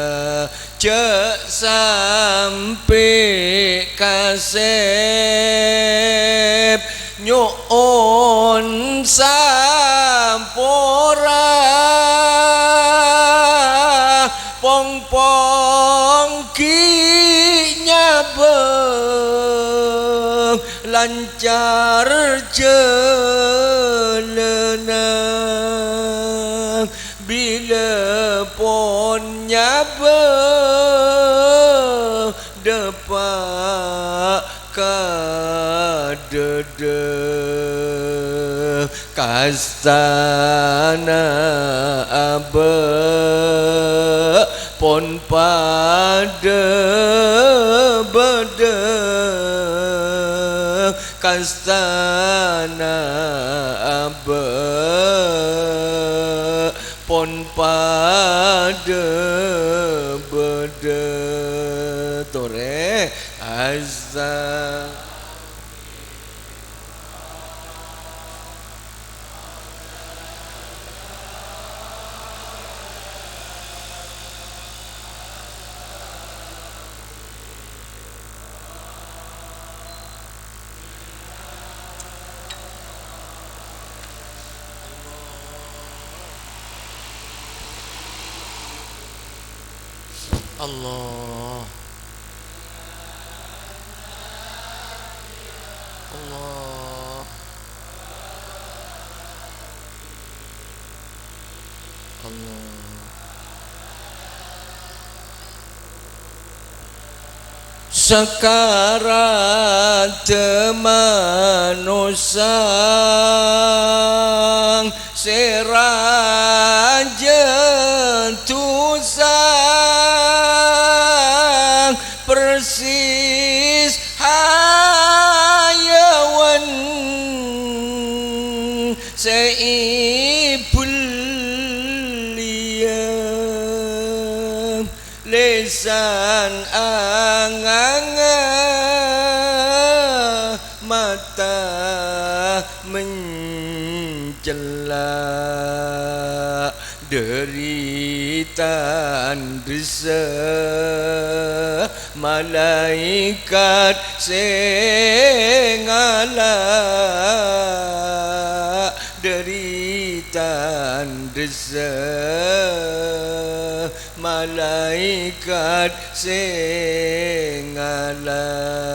Jhâ' sampè' kasèp nyo'on sapora, pong-pong ghi' nyabâ lancar jhâlâna. Bilâ pon nyabâ dâpa' ka dâdâ, kastana abâ' pon padâ bâdâ. Kastana abâ' pon padâ bâdâ. Torè, asa. Allah. Allah. Allah. Sakarat manossa sè rajâ dusa. Lèsan anganga, mata mencella, dhâri tandhessa malaèkat sè ngala', dhâri tandhessa malaèkat sè ngala'.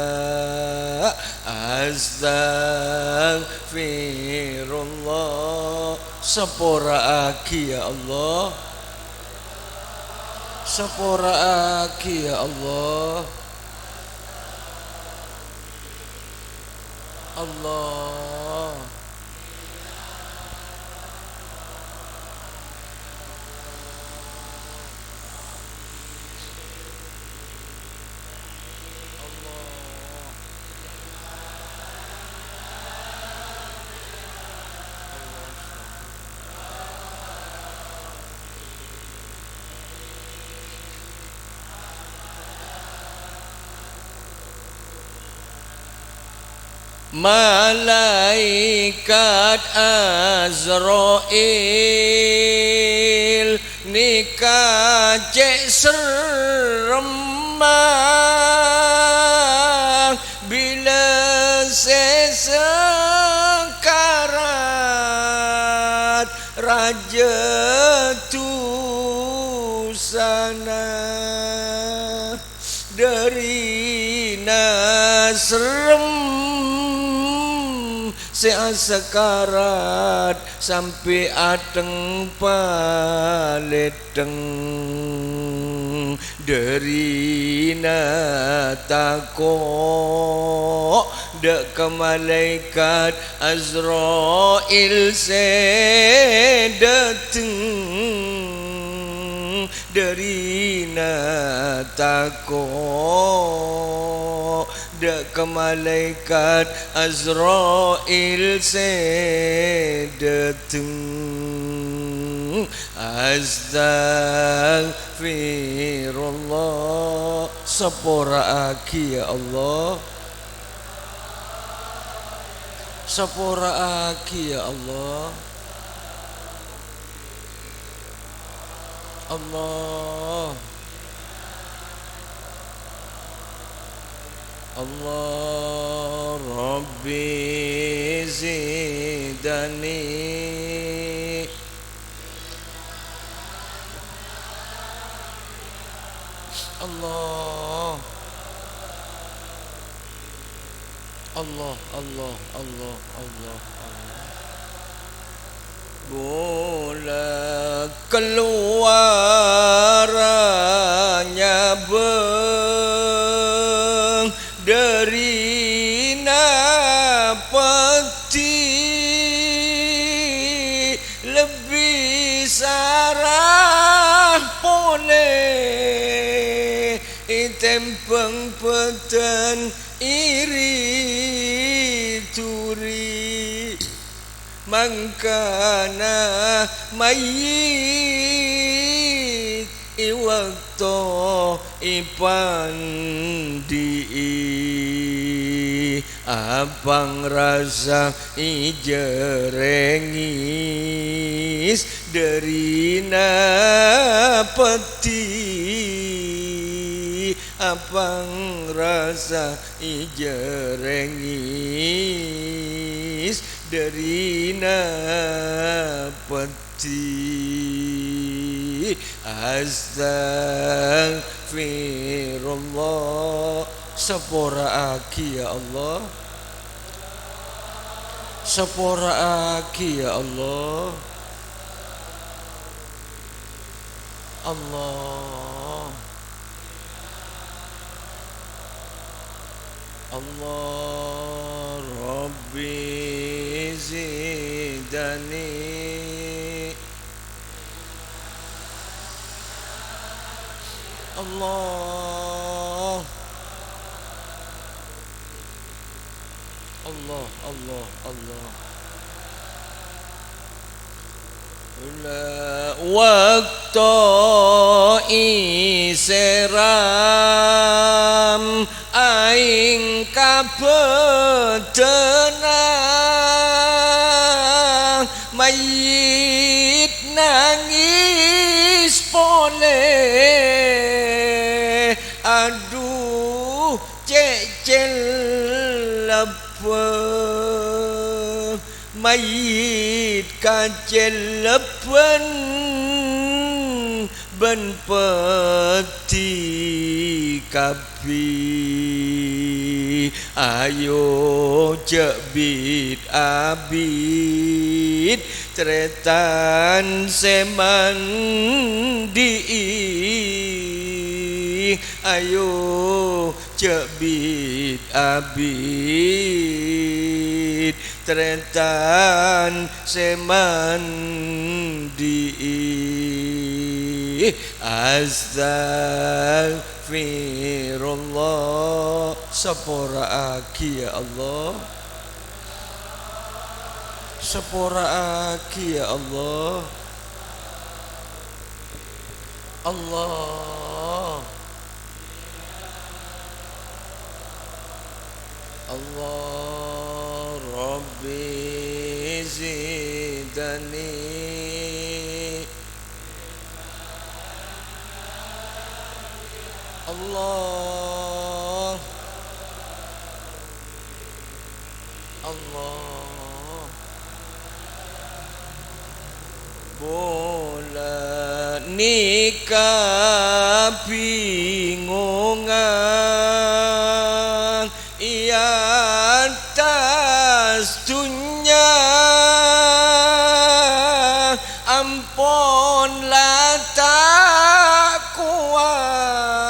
Astagfirullah. Sapora'aghi, ya Allah. Sapora'aghi, ya Allah. Allah. Malaèkat Azrail nèka cè' serremma bilâ sè sakarat rajâ dusana. Dhârina serrem sè asakarat sampè' ateng palètteng. Dhârina tako' dâ' ka malaèkat Azrail sè dâteng. Dhârina tako' dâ' ka malaèkat Azrail sè dâteng. Astagfirullah. Sapora'aghi, ya Allah. Sapora'aghi, ya Allah. Allah. Allah, Rabbi zidani. Allah. Allah, Allah, Allah, Allah, Allah. Bulâ kalowar nyabâng dhârina peddhi, lebbi sara polè ètembhâng bhâdhân iri-duri. Mangkana mayyit è bâkto èpandi'i, apangrasa èjhârèngis dhârina peddhi, apangrasa èjhârèngis dhârina peddhi. Astagfirullah. Sapora'aghi, ya Allah. Sapora'aghi, ya Allah. Allah. Allah, Rabbi zidani. Allah. Allah, Allah, Allah. La bâkto Èsèram aèng ka bâdâna mayyit nangès polè. Adhu, cè' cellebba. Mayyit kacellebban bân peddhi kabbhi. Ayo jhâ' bit-abit, tarètan sè mandi'i. Ayo jhâ' bit-abit, tarètan sè mandi'i. Astagfirullah. Sapora'aghi, ya Allah. Sapora'aghi, ya Allah. Allah. Allah, Rabbi zidni. Allah. Allah. Bulâ nèka bingonga è attas dhunnya, ampon la ta' kowat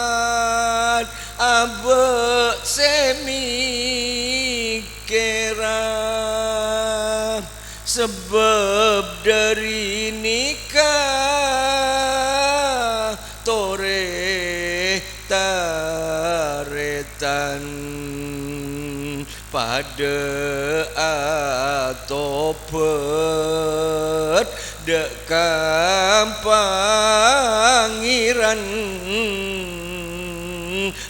abâ' sè mèkkèra. Sabâb dhâri nèka torè tarètan padâ atobhât dâ' ka Pangèran,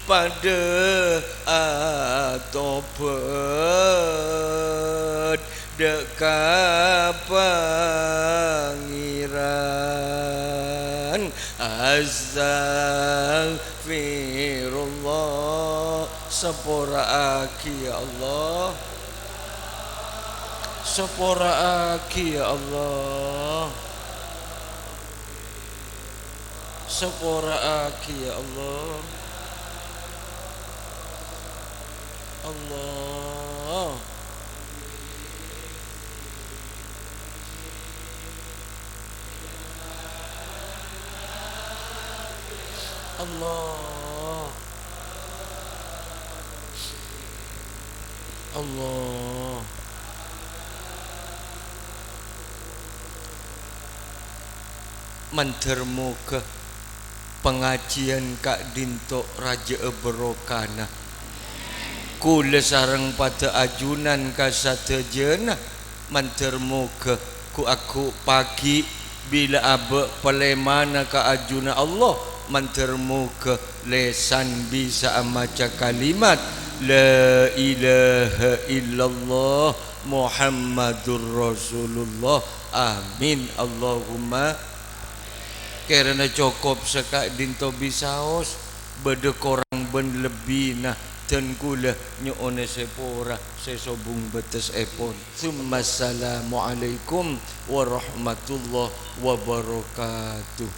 padâ atobhât dâ' ka Pangèran. Astagfirullah. Sapora'aghi, ya Allah. Sapora'aghi, ya Allah. Sapora'aghi, ya Allah. Allah. Allah. Allah. Mandhâr moghâ pangajiyân ka'dinto rajâ'â barokana. Kaulâ sareng padâ ajunan ka sadhâjâna, mandhâr moghâ ghu'-aghu' pagi' bilâ abâ' palèmana ka ajunan Allah, mandhâr moghâ lèsan bisa'a maca kalimat, "La ilaha illallah Muhammadur Rasulullah." Amin. Allahumma. Kèrana cokop saka'dinto bisaos, bâdâ korang bân lebbina, dân kaulâ nyo'ona sapora sè sobung bâtessèpon. Tsumma assalamualaikum warahmatullahi wabarakatuh.